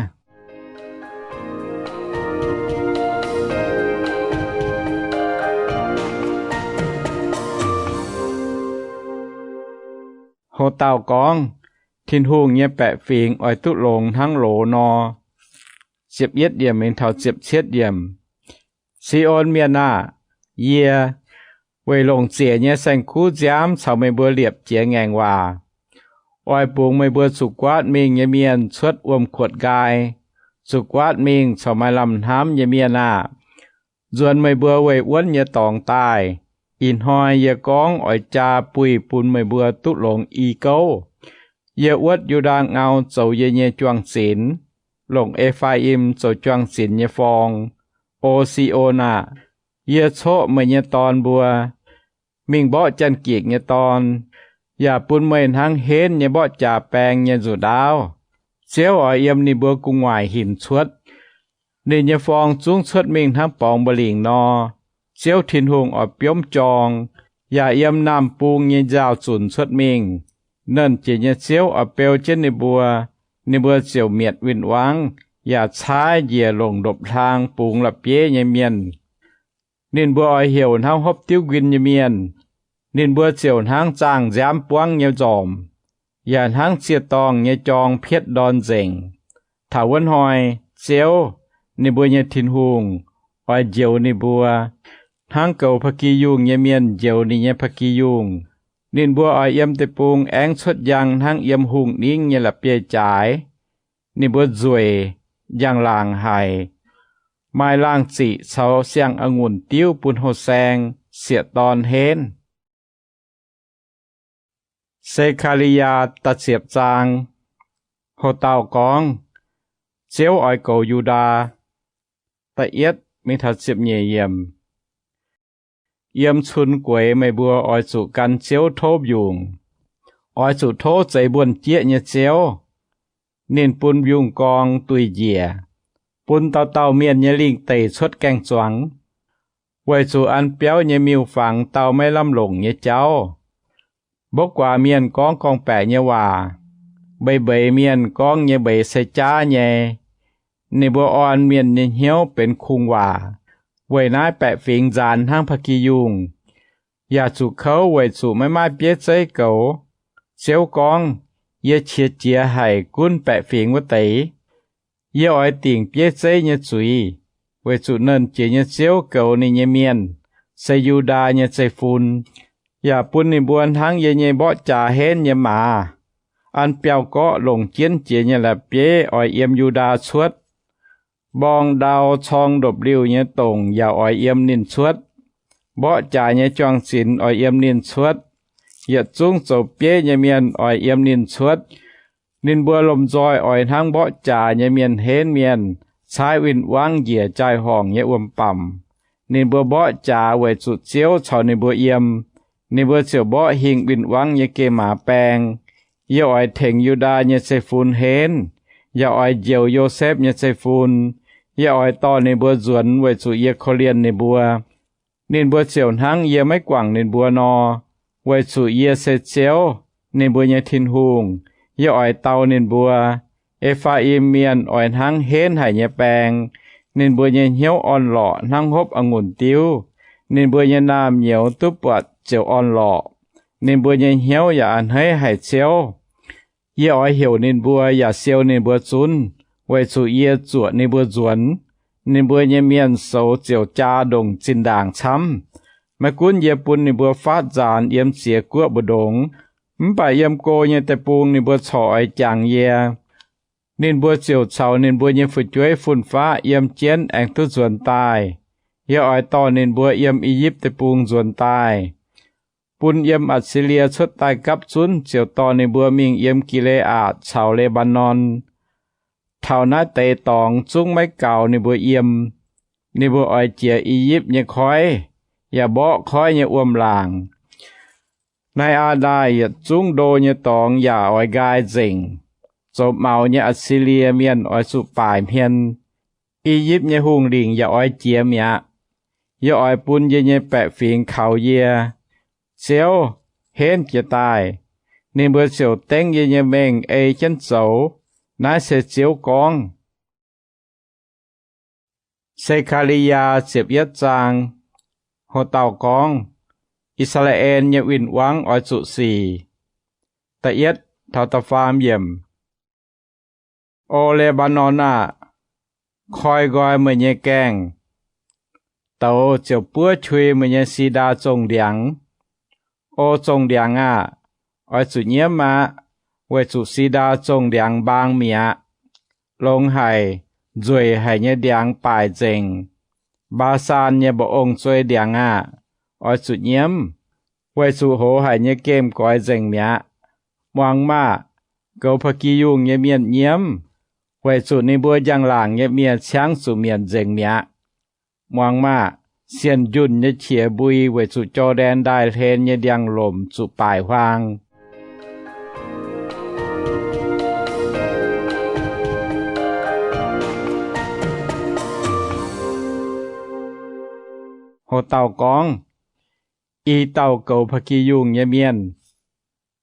Ho dauh gorngv, Tin-Hungh nyei baeqc fingx oix duqv longx hnangv loz nor. Si^on Mienh aah! Yie, weic longc ziec nyei saeng-kuv nziaamv caux meih mbuo liepc jiez ngaengc waac, oix bungx meih mbuo zuqc guaatv mingh nyei mienh cuotv wuom-kuotv nqaai, zuqc guaatv mingh caux maaih lamh hnamv nyei mienh aah! Nzuonx meih mbuo weih wuonv nyei dorngx daaih. Ih hnoi yie gorngv oix jaa buih bun meih mbuo duqv longx i gouv. Yie wuotv Yu^ndaa ngau zoux yie nyei juang-zinx, longc E^faa^im zoux juang-zinx nyei forng. O Si^on aah! Yie coqv meih nyei dorn mbuo, mingh mborqv Janx-Gikc nyei dorn, yaac bun meih hnangv henv nyei mborqv jaax baeng nyei nzuqc ndaauv. Ziouv oix yiem ninh mbuo gu'nguaaic hinc cuotv. Ninh nyei forng zungv cuotv mingh hnangv borngz mba'lingc nor. Ziouv Tin-Hungh oix biomv jorng, yaac yiem naamh bung nyei nziaaux-zunc cuotv mingh. Nernh Jiex nyei Ziouv oix beu jienv ninh mbuo. Ninh mbuo ziouc mietc win-wangv yaac caaiv njiec longc ndopv-hlaang bungx la'bieiv nyei mienh. Ninh mbuo oix heuc hnangv hopv diuv nquin nyei mienh. Ninh mbuo ziouc hnangv zaangh nziaamv buangv nyei nzormc, yaac hnangv ziec-dorngh nyei jorng pietv ndorn nzengc. Taux wuov hnoi, Ziouv, ninh mbuo nyei Tin-Hungh, oix njoux ninh mbuo, hnangv goux ba'gi yungh nyei mienh njoux ninh nyei ba'gi yungh. Ninh mbuo oix yiem deic-bung aengv cuotv njang hnangv yiem hungh ningv nyei la'bieiv-jaaix. Ninh mbuo nzueic, njang-laangc haic, maaih laangh ziqc caux siang-a'ngunc diuv bun houh saeng, sieqv-dorn henv. Se^kaa^li^yaa da'ziepc zaang. Ho dauh gorngv, Ziouv oix goux Yu^ndaa. Da'yietv mingh taux ziepc nyeic yiemc. Yiem cun gueix meih mbuo oix zuqc gan Ziouv tov mbiungc. Oix zuqc tov zeix mbuonx-jieqv nyei Ziouv. Ninh bun mbiungc-gorng duih njiec, bun dauh dauh mienh nyei lingh deic cuotv gaeng-zuangx, weic zuqc an biauv nyei miuc-fangx dau maiv lamh longc nyei jauv. Mbouv guaax mienh gorngv gorngv-baeqc nyei waac, mbeix mbeix mienh gorngv nyei mbeix se jaav nyei. Ninh mbuo orn mienh nyei hnyouv benx kungx waac. Weic naaiv baeqc fingx nzaanx hnangv ba'gi yungh, yaac zuqc kouv weic zuqc maiv maaih bieiv zeiv goux. Ziouv gorngv, Yie qiex jiez haic gunv baeqc fingx wuov deix. Yie oix dingc bieiv zeiv nyei zuiz, weic zuqc Nernh Jiex nyei Ziouv goux ninh nyei mienh, se Yu^ndaa nyei zeiv-fun, yaac bun ninh mbuo hnangv yie nyei mborqv jaax henv nyei maaz. An biauv-gorqv longc jienv jiex nyei la'bieiv oix yiem Yu^ndaa cuotv. Mborng ndau corng ndopv-liuh nyei dongc yaac oix yiem ninh cuotv. Mborqv jaax nyei juang-zinx oix yiem ninh cuotv. Yietc zungv zoux bieiv nyei mienh oix yiem ninh cuotv. Ninh mbuo lomh nzoih oix hnangv mborqv jaax nyei mienh henv mienh, caaiv win-wangv njiec jaai-horngc nyei wuom-bamc. Ninh mbuo mborqv jaax weic zuqc Ziouv caux ninh mbuo yiem. Ninh mbuo ziouc mborqv hingh win-wangv nyei gemh maaz baeng. Yie oix tengx Yu^ndaa nyei zeiv-fun henv, yaac oix njoux Yosepv nyei zeiv-fun. Yie oix dorh ninh mbuo nzuonx weic zuqc yie korv-lienh ninh mbuo. Ninh mbuo ziouc hnangv yie maiv guangc ninh mbuo nor, weic zuqc yie se Ziouv, ninh mbuo nyei Tin-Hungh. Yie oix dau ninh mbuo. E^faa^im Mienh oix hnangv henv haic nyei baeng. Ninh mbuo nyei hnyouv orn-lorqc hnangv hopv a'ngunc diuv. Ninh mbuo nyei naamh nyouz duqv buatc ziouc orn-lorqc. Ninh mbuo nyei hnyouv yaac a'hneiv haic Ziouv. Yie oix heuc ninh mbuo yaac siou ninh mbuo zunv, weic zuqc yie zuoqc ninh mbuo nzuonx. Ninh mbuo nyei mienh soux ziouc jaa ndongc zinh ndaangc camv. Maiv gunv yie bun ninh mbuo faatv nzaanx yiem ziex guoqv mbu'ndongx, mv baac yiem go nyei deic-bung ninh mbuo corc oix jangx yie. Ninh mbuo ziouc caux ninh mbuo nyei fu'jueiv fun-faqv yiem jienv aengx duqv nzuonx daaih. Yie oix dorh ninh mbuo yiem I^yipv Deic-Bung nzuonx daaih, bun yiem Atc^si^lie cuotv daaih gapv zunv ziouc dorh ninh mbuo mingh yiem Gi^le^aatc caux Le^mbaa^norn. Taux naaiv deix dorngx zungv maiv gaux ninh mbuo yiem. Ninh mbuo oix jiex I^yipv nyei koiv, yaac mborqv koiv nyei wuom-laangc. Naaiv aqv, ndaaih yietc zungv ndo nyei dorngx yaac oix nqaai nzengc. Zoux maux nyei Atc^si^lie Mienh oix zuqc baaic hmien. I^yipv nyei hungh lingc yaac oix jiex mi'aqv. Yie oix bun yie nyei baeqc fingx kaux yie. Ziouv, henv jiez daaih. Ninh mbuo ziouc dengv yie nyei mengh ei jienv zoux. Naaiv se Ziouv gorngv. Se^kaa^li^yaa ziepc yietv zaang. Ho dauh gorngv, I^saa^laa^en nyei win-wangv oix zuqc sic. Da'yietv taux da'faam yiemc. O Le^mbaa^norn aah! Koi nqoi meih nyei gaengh, douz ziouc buov qui meih nyei si^ndaa zongh ndiangx. O zongh ndiangx aah! Oix zuqc nyiemv aqv, weic zuqc si^ndaa zongh ndiangx mbaang mi'aqv. Longx haic, nzueic haic nyei ndiangx baaic nzengc. Mbaa^saan nyei mba'ong zuei ndiangx aah! Oix zuqc nyiemv, weic zuqc hoz haic nyei gemh goix nzengc mi'aqv. Muangx maah! Goux ba'gi yungh nyei mienh nyiemv, weic zuqc ninh mbuo njang-laangc nyei mienh ciangv zuqc mietc nzengc mi'aqv. Muangx maah! Sienh njunh nyei qiex mbui weic zuqc Jor^ndaen Ndaaih hlen nyei ndiangx-lomc zuqc baaic huaang. Ho dauh gorngv, I dauh goux ba'gi yungh nyei mienh.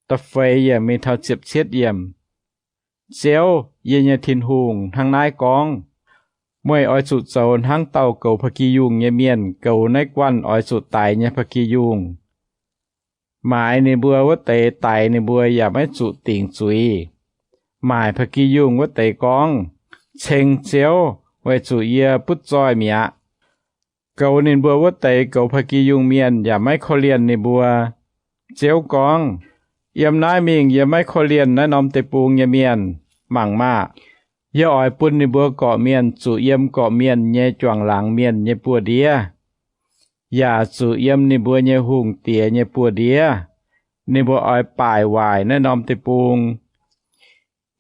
Da'feix yiemc mingh taux ziepc cietv yiemc. Ziouv, yie nyei Tin-Hungh, hnangv naaiv gorngv, Meih oix zuqc zoux hnangv dauh goux ba'gi yungh nyei mienh goux naaiv guanh oix zuqc daix nyei ba'gi yungh. Maaiz ninh mbuo wuov deix daix ninh mbuo yaac maiv zuqc dingc zuiz. Maaic ba'gi yungh wuov deix gorngv, Ceng Ziouv, weic zuqc yie butv zoih mi'aqv. Goux ninh mbuo wuov deix goux ba'gi yungh mienh yaac maiv korv-lienh ninh mbuo. Ziouv gorngv, Yiem naaiv mingh yie maiv korv-lienh naaiv norm deic-bung nyei mienh. Mangc maah! Yie oix bun ninh mbuo gorqv-mienh zuqc yiem gorqv-mienh nyei juangc laangz mienh nyei buoz-ndiev, yaac zuqc yiem ninh mbuo nyei hungh diex nyei buoz-ndiev. Ninh mbuo oix baaic waaic naaiv norm deic-bung.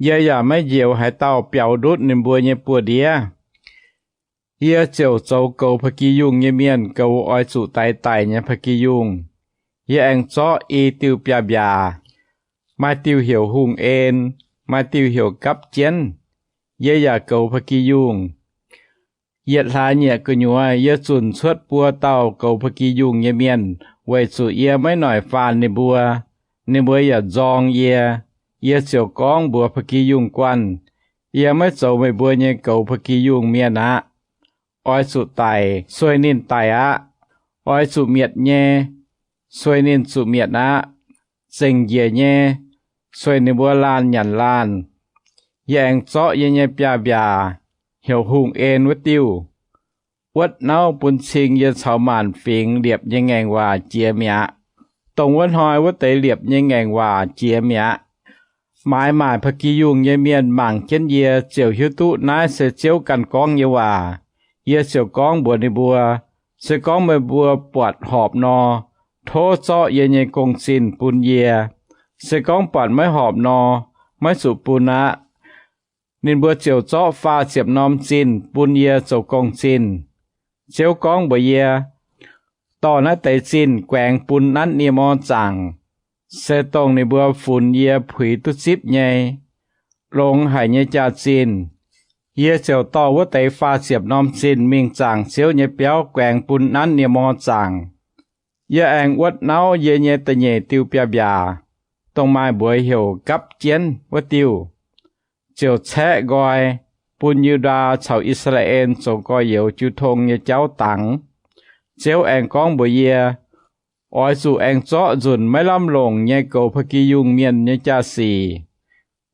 Yie yaac maiv njoux haaix dauh biaux ndutv ninh mbuo nyei buoz-ndiev. Yie ziouc zoux goux ba'gi yungh nyei mienh goux oix zuqc daix daic nyei ba'gi yungh. Yie aengx zorqv i diuh biaav-mbiaac, maaih diuh heuc hungh en, maaih diuh heuc gapv jienv. Yie yaac goux ba'gi yungh. Yietc hlaax nyieqc gu'nyuoz yie zunc cuotv buo dauh goux ba'gi yungh nyei mienh, weic zuqc yie maiv noic faanh ninh mbuo. Ninh mbuo yaac nzorng yie. Yie ziouc gorngv mbuox ba'gi yungh guanh, Yie maiv zoux meih mbuo nyei goux ba'gi yungh mienh aqv. Oix zuqc daic, sueih ninh daic aqv. Oix zuqc mietc nyei, sueih ninh zuqc mietc aqv. Zengc njiec nyei, sueih ninh mbuo laanh nyanc laanh. Yie aengx zorqv yie nyei biaav-mbiaac, heuc hungh en wuov diuh, wuotv nauv bun cing yie caux maanc fingx liepc nyei ngaengc waac jiex mi'aqv, dongh wuov hnoi wuov deix liepc nyei ngaengc waac jiex mi'aqv. Maaiz maaic ba'gi yungh nyei mienh mangc jienv yie ziouc hiuv duqv naaiv se Ziouv ganh gorngv nyei waac. Yie ziouc gorngv mbuox ninh mbuo, Se gorngv meih mbuo buatc horpc nor, tov zorqv yie nyei gong-zinh bun yie. Se gorngv buatc maiv horpc nor, maiv zuqc bun aqv. Ninh mbuo ziouc zorqv faah ziepc norm zinh bun yie zoux gong-zinh. Ziouv gorngv mbuox yie, Dorh naaiv deix zinh guaengx bun nanv nie mor zaangc, se dongh ninh mbuo funx yie puix duqv zipv nyei, longx haic nyei jaax-zinh. Yie ziouc dorh wuov deix faah ziepc norm zinh mingh zaangc Ziouv nyei biauv guaengx bun nanv nie mor zaangc. Yie aengx wuotv nauv yie nyei da'nyeic diuh biaav-mbiaac, dongh maaih mbuox heuc gapv jienv wuov diuh, ziouc caeqv nqoi, bun Yu^ndaa caux I^saa^laa^en zoux gorx-youz jiu tong nyei jauv dangx. Ziouv aengx gorngv mbuox yie, Oix zuqc aengx zorqv nzunc maiv lamh longc nyei goux ba'gi yungh mienh nyei jaa-sic,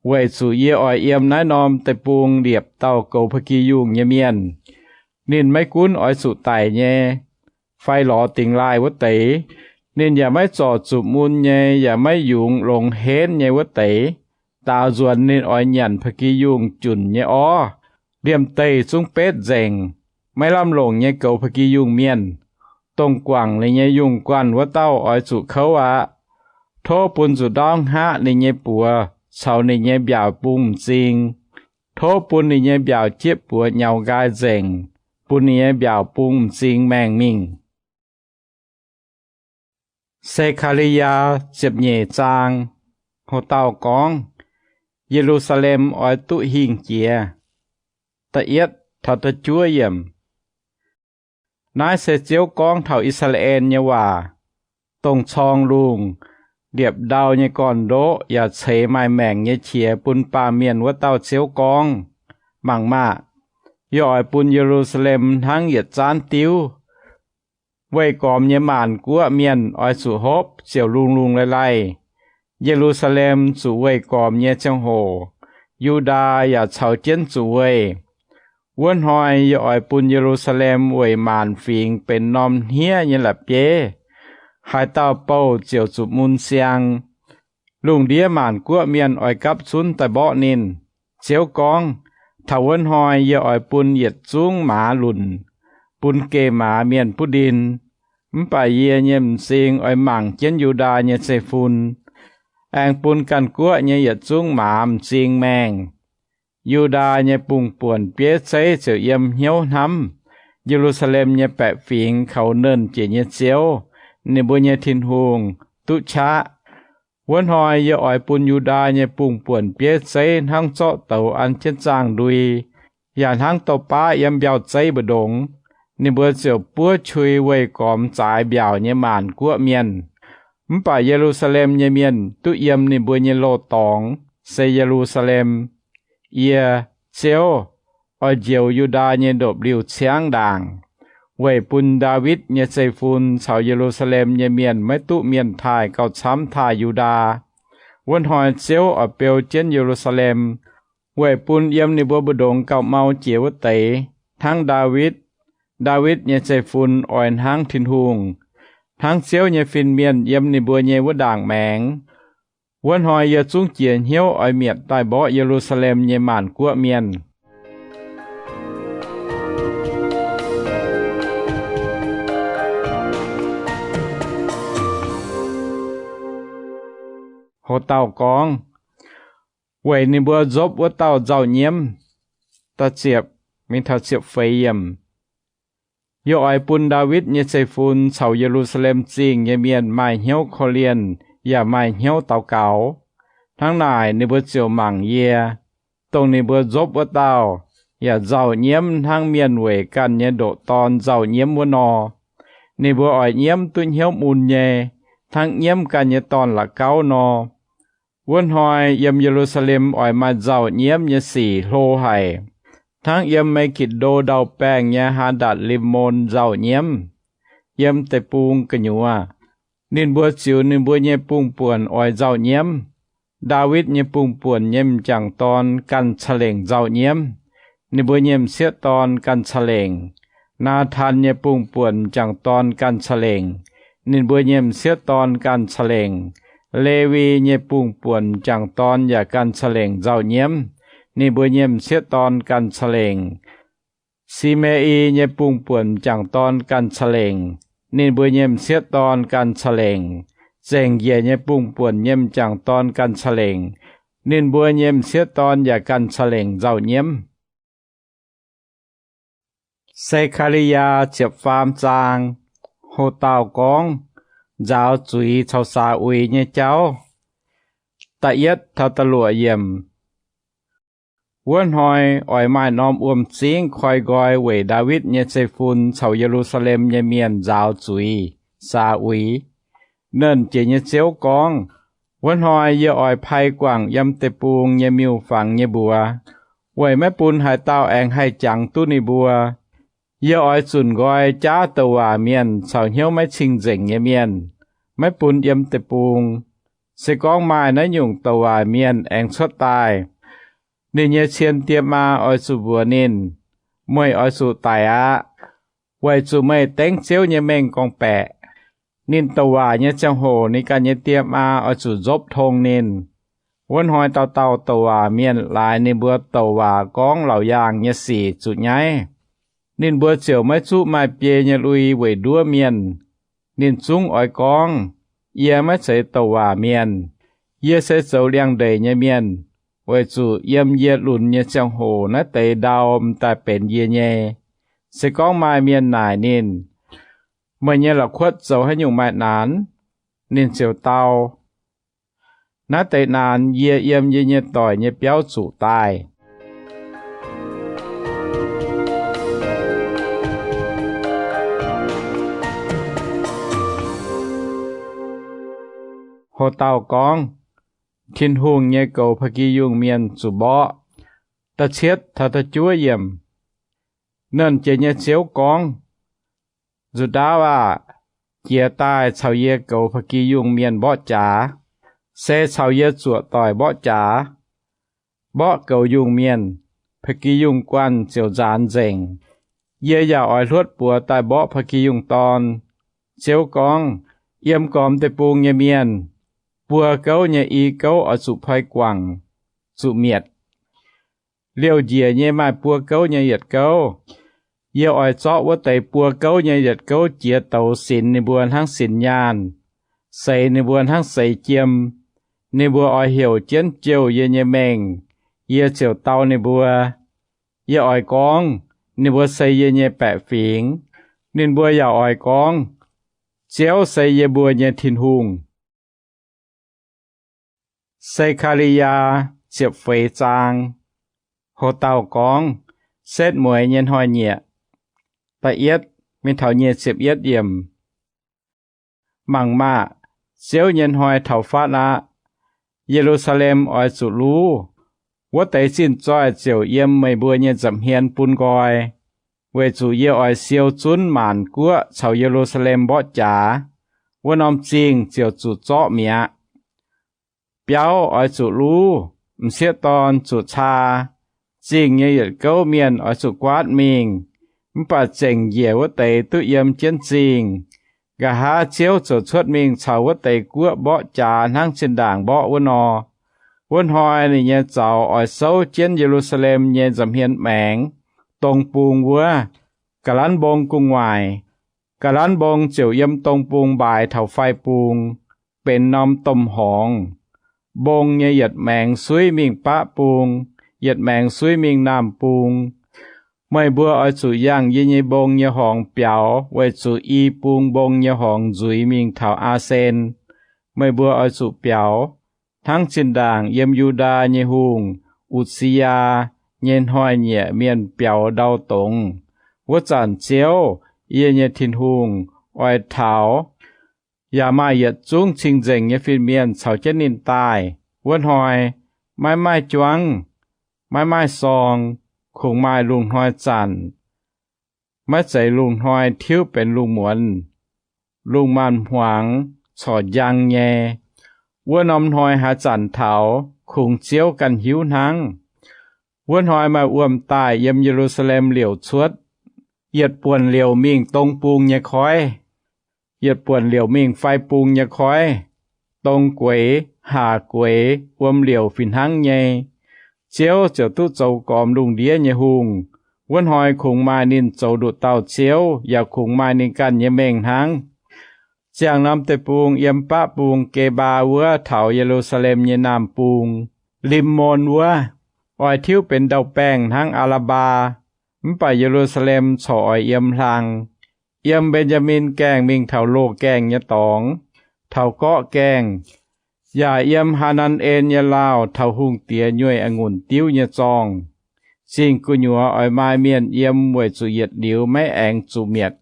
weic zuqc yie oix yiem naaiv norm deic-bung liepc dauh goux ba'gi yungh nyei mienh. Ninh maiv gunv oix zuqc daic nyei, fai lorz dingx laaih wuov deix, ninh yaac maiv zorc zuqc mun nyei yaac maiv yungz longx henv nyei wuov deix, daaux nzuonx ninh oix nyanc pa'gi yungh junc nyei orv, liemh deih zungv betv nzengc. Maiv lamh longc nyei goux pa'gi yungh mienh, dongh guangc ninh nyei yungh guanh wuov dauh oix zuqc kouv aqv. Tov bun nzuqc ndaauv hngaqv ninh nyei buoz caux ninh nyei mbiaauc bung m'zing. Tov bun ninh nyei mbiaauc jieqv buoz nyaux nqaai nzengc, bun ninh nyei mbiaauc bung m'zing maengh mingh. Se^kaa^li^yaa ziepc nyeic zaang. Ho dauh gorngv, Ye^lu^saa^lem oix duqv hingh jiex. Da'yietv taux da'juov yiemc. Naaiv se Ziouv gorngv taux I^saa^laa^en nyei waac, dongh corng lungh, liepc ndau nyei gorn-ndoqv yaac ceix maaih maengc nyei qiex bun baamh mienh wuov dauh Ziouv gorngv, Mangc maah! Yie oix bun Ye^lu^saa^lem hnangv yietc zaanv diuv. Weih gormx nyei maanc guoqv mienh oix zuqc hopv ziouc lungh lungh laih laih. Ye^lu^saa^lem zuqc weih gormx nyei ziangh hoc, Yu^ndaa yaac caux jienv zuqc weih. Wuov hnoi yie oix bun Ye^lu^saa^lem weic maanc fingx benx norm hniev nyei la'bieiv. Haaix dauh bouh ziouc zuqc mun siang. Lungh ndiev maanc guoqv mienh oix gapv zunv daaih mborqv ninh. Ziouv gorngv, Taux wuov hnoi yie oix bun yietc zungv maaz lunc, bun geh maaz mienh buv ndin. Mv baac yie nyei m'zing oix mangc jienv Yu^ndaa nyei zeiv-fun, aengx bun ganh guoqv nyei yietc zungv maaz m'zing maengh. Yu^ndaa nyei bungh buonc bieiv zeiv ziouc yiem hnyouv hnamv. Ye^lu^saa^lem nyei baeqc fingx kaux Nernh Jiex nyei Ziouv, ninh mbuo nyei Tin-Hungh, duqv qaqv. Wuov hnoi yie oix bun Yu^ndaa nyei bungh buonc bieiv zeiv hnangv zorqv douz an jienv zaangh ndui, yaac hnangv douv-baav yiem mbiauh zeiv mbu'ndongx. Ninh mbuo ziouc buov qui weih gormx zaaix mbiaauc nyei maanc guoqv mienh. Mv baac Ye^lu^saa^lem nyei mienh duqv yiem ninh mbuo nyei loz-dorngx, se Ye^lu^saa^lem. Yie, Ziouv, oix njoux Yu^ndaa nyei ndopv-liuh ciangv ndaangc, weic bun Ndaawitv nyei zeiv-fun caux Ye^lu^saa^lem nyei mienh maiv duqv mienh taaih gauh camv taaih Yu^ndaa. Wuov hnoi Ziouv oix beu jienv Ye^lu^saa^lem, weic bun yiem ninh mbuo mbu'ndongx gauh mau jiex wuov deix hnangv Ndaawitv. Ndaawitv nyei zeiv-fun oix hnangv Tin-Hungh, hnangv Ziouv nyei fin-mienh yiem ninh mbuo nyei wuov ndaangc maengx. Wuov hnoi yie zungv jiez hnyouv oix mietc daaih mborqv Ye^lu^saa^lem nyei maanc guoqv mienh. Ho dauh gorngv, weic ninh mbuo nzopv wuov dauh nzauh nyiemv. Da'ziepc mingh taux ziepc feix yiemc. Yie oix bun Ndaawitv nyei zeiv-fun caux Ye^lu^saa^lem Zingh nyei mienh maaih hnyouv korv-lienh yaac maaih hnyouv daux gaux. Hnangv naaic ninh mbuo ziouc mangc yie, dongh ninh mbuo nzopv wuov dauh, yaac nzauh nyiemv hnangv mienh weic ganh nyei ndoqc dorn nzauh nyiemv wuov nor. Ninh mbuo oix nyiemv duqv hnyouv mun nyei, hnangv nyiemv ganh nyei dorn-la'gauv nor. Wuov hnoi yiem Ye^lu^saa^lem oix maaih nzauh nyiemv nyei sic hlo haic, hnangv yiem Me^gitc^ndo ndau-baengh nyei Haa^ndatc Lim^mon nzauh nyiemv, yiem deic-bung gu'nyuoz. Ninh mbuo ziux ninh mbuo nyei bungh buonc oix nzauh nyiemv. Ndaawitv nyei bungh buonc nyei m'jangc dorn ganh ca'lengc nzauh nyiemv, ninh mbuo nyei m'sieqv dorn ganh ca'lengc. Naatan nyei bungh buonc m'jangc dorn ganh ca'lengc, ninh mbuo nyei m'sieqv dorn ganh ca'lengc. Lewi nyei bungh buonc m'jangc dorn yaac ganh ca'lengc nzauh nyiemv, ninh mbuo nyei m'sieqv dorn ganh ca'lengc. Si^me^i nyei bungh buonc m'jangc dorn ganh ca'lengc, ninh mbuo nyei m'sieqv dorn ganh ca'lengc. Zengc njiec nyei bungh buonc nyei m'jangc dorn ganh ca'lengc, ninh mbuo nyei m'sieqv dorn yaac ganh ca'lengc nzauh nyiemv. Se^kaa^li^yaa ziepc faam zaang. Ho dauh gorngv, nzaaux zuiz caux saax uix nyei jauv. Da'yietv taux da'luoqc yiemc. Wuov hnoi oix maaih norm wuom-zingv koi nqoi weic Ndaawitv nyei zeiv-fun caux Ye^lu^saa^lem nyei mienh nzaaux zuiz, saax uix. Nernh Jiex nyei Ziouv gorngv, wuov hnoi yie oix pai guangc yiem deic-bung nyei miuc-fangx nyei mbuox, weic maiv bun haaix dauh aengx haih jangx duqv ninh mbuo. Yie oix zunc nqoi jaav douc waac mienh caux hnyouv maiv cing-nzengc nyei mienh, maiv bun yiem deic-bung. Se gorngv maaih naaiv nyungc douc waac mienh aengx cuotv daaih, ninh nyei cien die maa oix zuqc mbuox ninh, Meih oix zuqc daic aqv, weic zuqc meih dengv Ziouv nyei mengh gorngv-baeqc. Ninh douc waac nyei ziangh hoc ninh ganh nyei die maa oix zuqc nzopv tong ninh. Wuov hnoi dauh dauh douc waac mienh laaix ninh mbuo douc waac gorngv laauc yaangh nyei sic zuqc nyaiv. Ninh mbuo ziouc maiv zuqv maaih biei nyei lui weic nduov mienh. Ninh zungv oix gorngv, Yie maiv zeiz douc waac mienh. Yie se zoux liangx-ndeic nyei mienh, weic zuqc yiem yie lunx nyei ziangh hoc naaiv deix ndau m'daaih benx yie nyei. Se gorngv maaih mienh naaic ninh, Meih nyei la'kuotv zoux haaix nyungc maaih naanx? Ninh ziouc dau, Naaiv deix naanx yie yiem yie nyei doic nyei biauv zuqc daaih. Ho dauh gorngv, Tin-Hungh nyei goux Ba'gi Yungh Mienh zuqc mborqv. Da'cietv taux da'juov yiemc. Nernh Jiex nyei Ziouv gorngv, Nzuqc ndaauv aah! Jiez daaih caux yie goux Ba'gi Yungh Mienh mborqv jaax, se caux yie zuoqc doic mborqv jaax. Mborqv goux yungh mienh, Ba'gi Yungh Guanh ziouc nzaanx nzengc. Yie yaac oix hluotv buoz daaih mborqv Ba'gi Yungh Dorn. Ziouv gorngv, Yiem gormx deic-bung nyei mienh, buo gouv nyei i gouv oix zuqc poi guangc, zuqc mietc. Liouh njiec nyei maaih buo gouv nyei yietc gouv. Yie oix zorqv wuov deix buo gouv nyei yietc gouv jiex douz sinx ninh mbuo hnangv sinx nyaanh, seix ninh mbuo hnangv seix jiem. Ninh mbuo oix heuc jienv jouh yie nyei mengh, yie ziouc dau ninh mbuo. Yie oix gorngv, Ninh mbuo se yie nyei baeqc fingx. Ninh mbuo yaac oix gorngv, Ziouv se yie mbuo nyei Tin-Hungh. Se^kaa^li^yaa ziepc feix zaang. Ho dauh gorngv, Setv mueiz nyei hnoi-nyieqc, da'yietv mingh taux nyic ziepc yietv yiemc. Mangc maah! Ziouv nyei hnoi taux fatv aqv. Ye^lu^saa^lem oix zuqc luv. Wuov deix zinh zoih ziouc yiem meih mbuo nyei nza'hmien bun nqoi, weic zuqc yie oix siou zunv maanc guoqv caux Ye^lu^saa^lem mborqv jaax. Wuov norm zingh ziouc zuqc zorqv mi'aqv. Biauv oix zuqc luv, m'sieqv dorn zuqc caa. Zingh nyei yietc gouv mienh oix zuqc guaatv mingh, mv baac zengc njiec wuov deix duqv yiem jienv zingh. Nqa'haav Ziouv ziouc cuotv mingh caux wuov deix guoqv mborqv jaax hnangv zinh ndaangc mborqv wuov nor. Wuov hnoi ninh nyei zaux oix souv jienv Ye^lu^saa^lem nyei nza'hmien maengx, dong bung wuov, ga'lanv mbong gu'nguaaic. Ga'lanv mbong ziouc yiem dong bung mbaaix taux fai bung, benx norm domh horngz. Mbong nyei yietc maengx suiv mingh baqv bung, yietc maengx suiv mingh naamh bung. Meih mbuo oix zuqc yangh yie nyei mbong nyei horngz biaux, weic zuqc i bung mbong nyei horngz nzuiz mingh taux Aa^sen. Meih mbuo oix zuqc biaux, hnangv zinh ndaangc yiem Yu^ndaa nyei hungh, U^si^yaa, nyei hnoi-nyieqc mienh biaux ndau dongz. Wuov zanc Ziouv, yie nyei Tin-Hungh, oix taux, yaac maaih yietc zungv cing-nzengc nyei fin-mienh caux jienv ninh daaih. Wuov hnoi maiv maaih juangv, maiv maaih sorng, kungx maaih lungh hnoi zanc, maiv zeiz lungh hnoi tiuv benx lungh muonz. Lungh maanz-hmuangx corc njang nyei. Wuov norm hnoi haaix zanc taux, kungx Ziouv ganh hiuv hnangv. Wuov hnoi maaih wuom-daaih yiem Ye^lu^saa^lem liouc cuotv. Yietc buonc liouc mingh dong bung nyei koiv, yietc buonc liouc mingh fai bung nyei koiv. Dong gueix, haac gueix, wuom liouc fih hnangv nyei. Ziouv ziouc duqv zoux gormx lungh ndiev nyei hungh. Wuov hnoi kungx maaih ninh zoux nduqc dauh Ziouv, yaac kungx maaih ninh ganh nyei mengh hnangv. Ziangh norm deic-bung yiem baqv bung Ge^mbaa wuov taux Ye^lu^saa^lem nyei naamh bung, Lim^mon wuov, oix tiuv benx ndau-baengh hnangv Aa^laa^mbaa, mv baac Ye^lu^saa^lem corc oix yiem hlang. Yiem Mben^jaa^min Gaengh mingh taux Loz Gaengh nyei dorngx, taux Gorqv Gaengh, yaac yiem Haa^nan^en nyei laauh taux hungh diex nyueih a'ngunc diuv nyei zorngh. Zingh gu'nyuoz oix maaih mienh yiem weic zuqc yietc liuz maiv aengx zuqc mietc.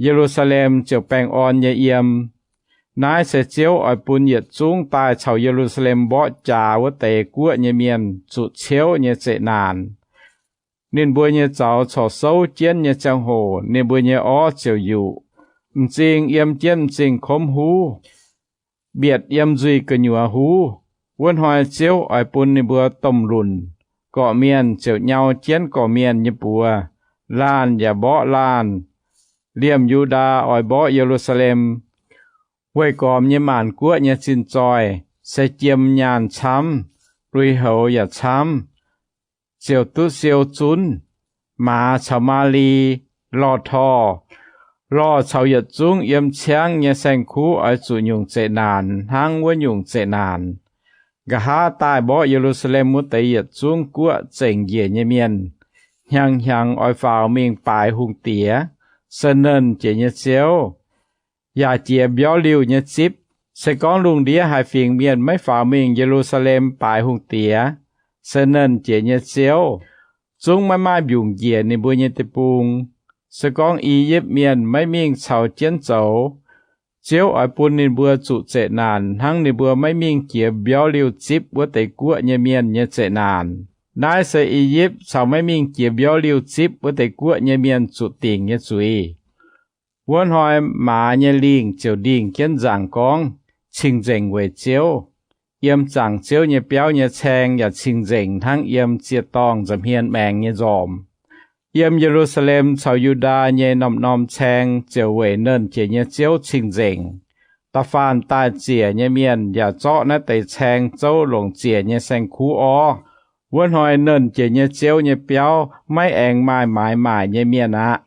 Ye^lu^saa^lem ziouc baengh orn nyei yiem. Naaiv se Ziouv oix bun yietc zungv daaih caux Ye^lu^saa^lem mborqv jaax wuov deix guoqv nyei mienh zuqc ciouv nyei zeqc naanc. Ninh mbuo nyei zaux corc souv jienv nyei ziangh hoc ninh mbuo nyei orv ziouc yuqc. M'zing yiem jienv m'zing komv huv, mbietc yiem nzuih gu'nyuoz huv. Wuov hnoi Ziouv oix bun ninh mbuo domh lunc. Gorqv-mienh ziouc nyau jienv gorqv-mienh nyei buoz, laanh yaac mborqv laanh. Liemh Yu^ndaa oix mborqv Ye^lu^saa^lem. Weih gormx nyei maanc guoqv nyei zinh zoih, se jiem nyaanh camv, lui-houx yaac camv, ziouc duqv siou zunv. Maaz caux maa^li lorh torh, lorh caux yietc zungv yiem ciangv nyei saeng-kuv oix zuqc nyungc zeqc naanc hnangv wuov nyungc zeqc naanc. Nqa'haav daaih mborqv Ye^lu^saa^lem wuov deix yietc zungv guoqv zengc njiec nyei mienh hnyangx-hnyangx oix faaux mingh baaix hungh diex, se Nernh Jiex nyei Ziouv, yaac jiex mbiauv liuh nyei zipv. Se gorngv lungh ndiev haaix fingx mienh maiv faaux mingh Ye^lu^saa^lem baaix hungh diex, se Nernh Jiex nyei Ziouv, zungv maiv maaih mbiungc njiec ninh mbuo nyei deic-bung. Se gorngv I^yipv Mienh maiv mingh caux jienv zoux, Ziouv oix bun ninh mbuo zuqc zeqc naanc hnangv ninh mbuo maiv mingh jiex mbiauv liuh zipv wuov deix guoqv nyei mienh nyei zeqc naanc. Naaiv se I^yipv caux maiv mingh jiex mbiauv liuh zipv wuov deix guoqv nyei mienh zuqc dingc nyei zuiz. Wuov hnoi maaz nyei lingh ziouc ndingh jienv nzaangc gorngv, Cing-nzengc weic Ziouv. Yiem zaangc Ziouv nyei biauv nyei caeng yaac cing-nzengc hnangv yiem ziec-dorngh nza'hmien maengx nyei nzormc. Yiem Ye^lu^saa^lem caux Yu^ndaa nyei norm-norm caeng ziouc weic Nernh Jiex nyei Ziouv cing-nzengc. Da'faanh daaih ziec nyei mienh yaac zorqv naaiv deix caeng zouv longc ziec nyei saeng-kuv orv. Wuov hnoi Nernh Jiex nyei Ziouv nyei biauv maiv aengx maaih maaiz maaic nyei mienh aqv.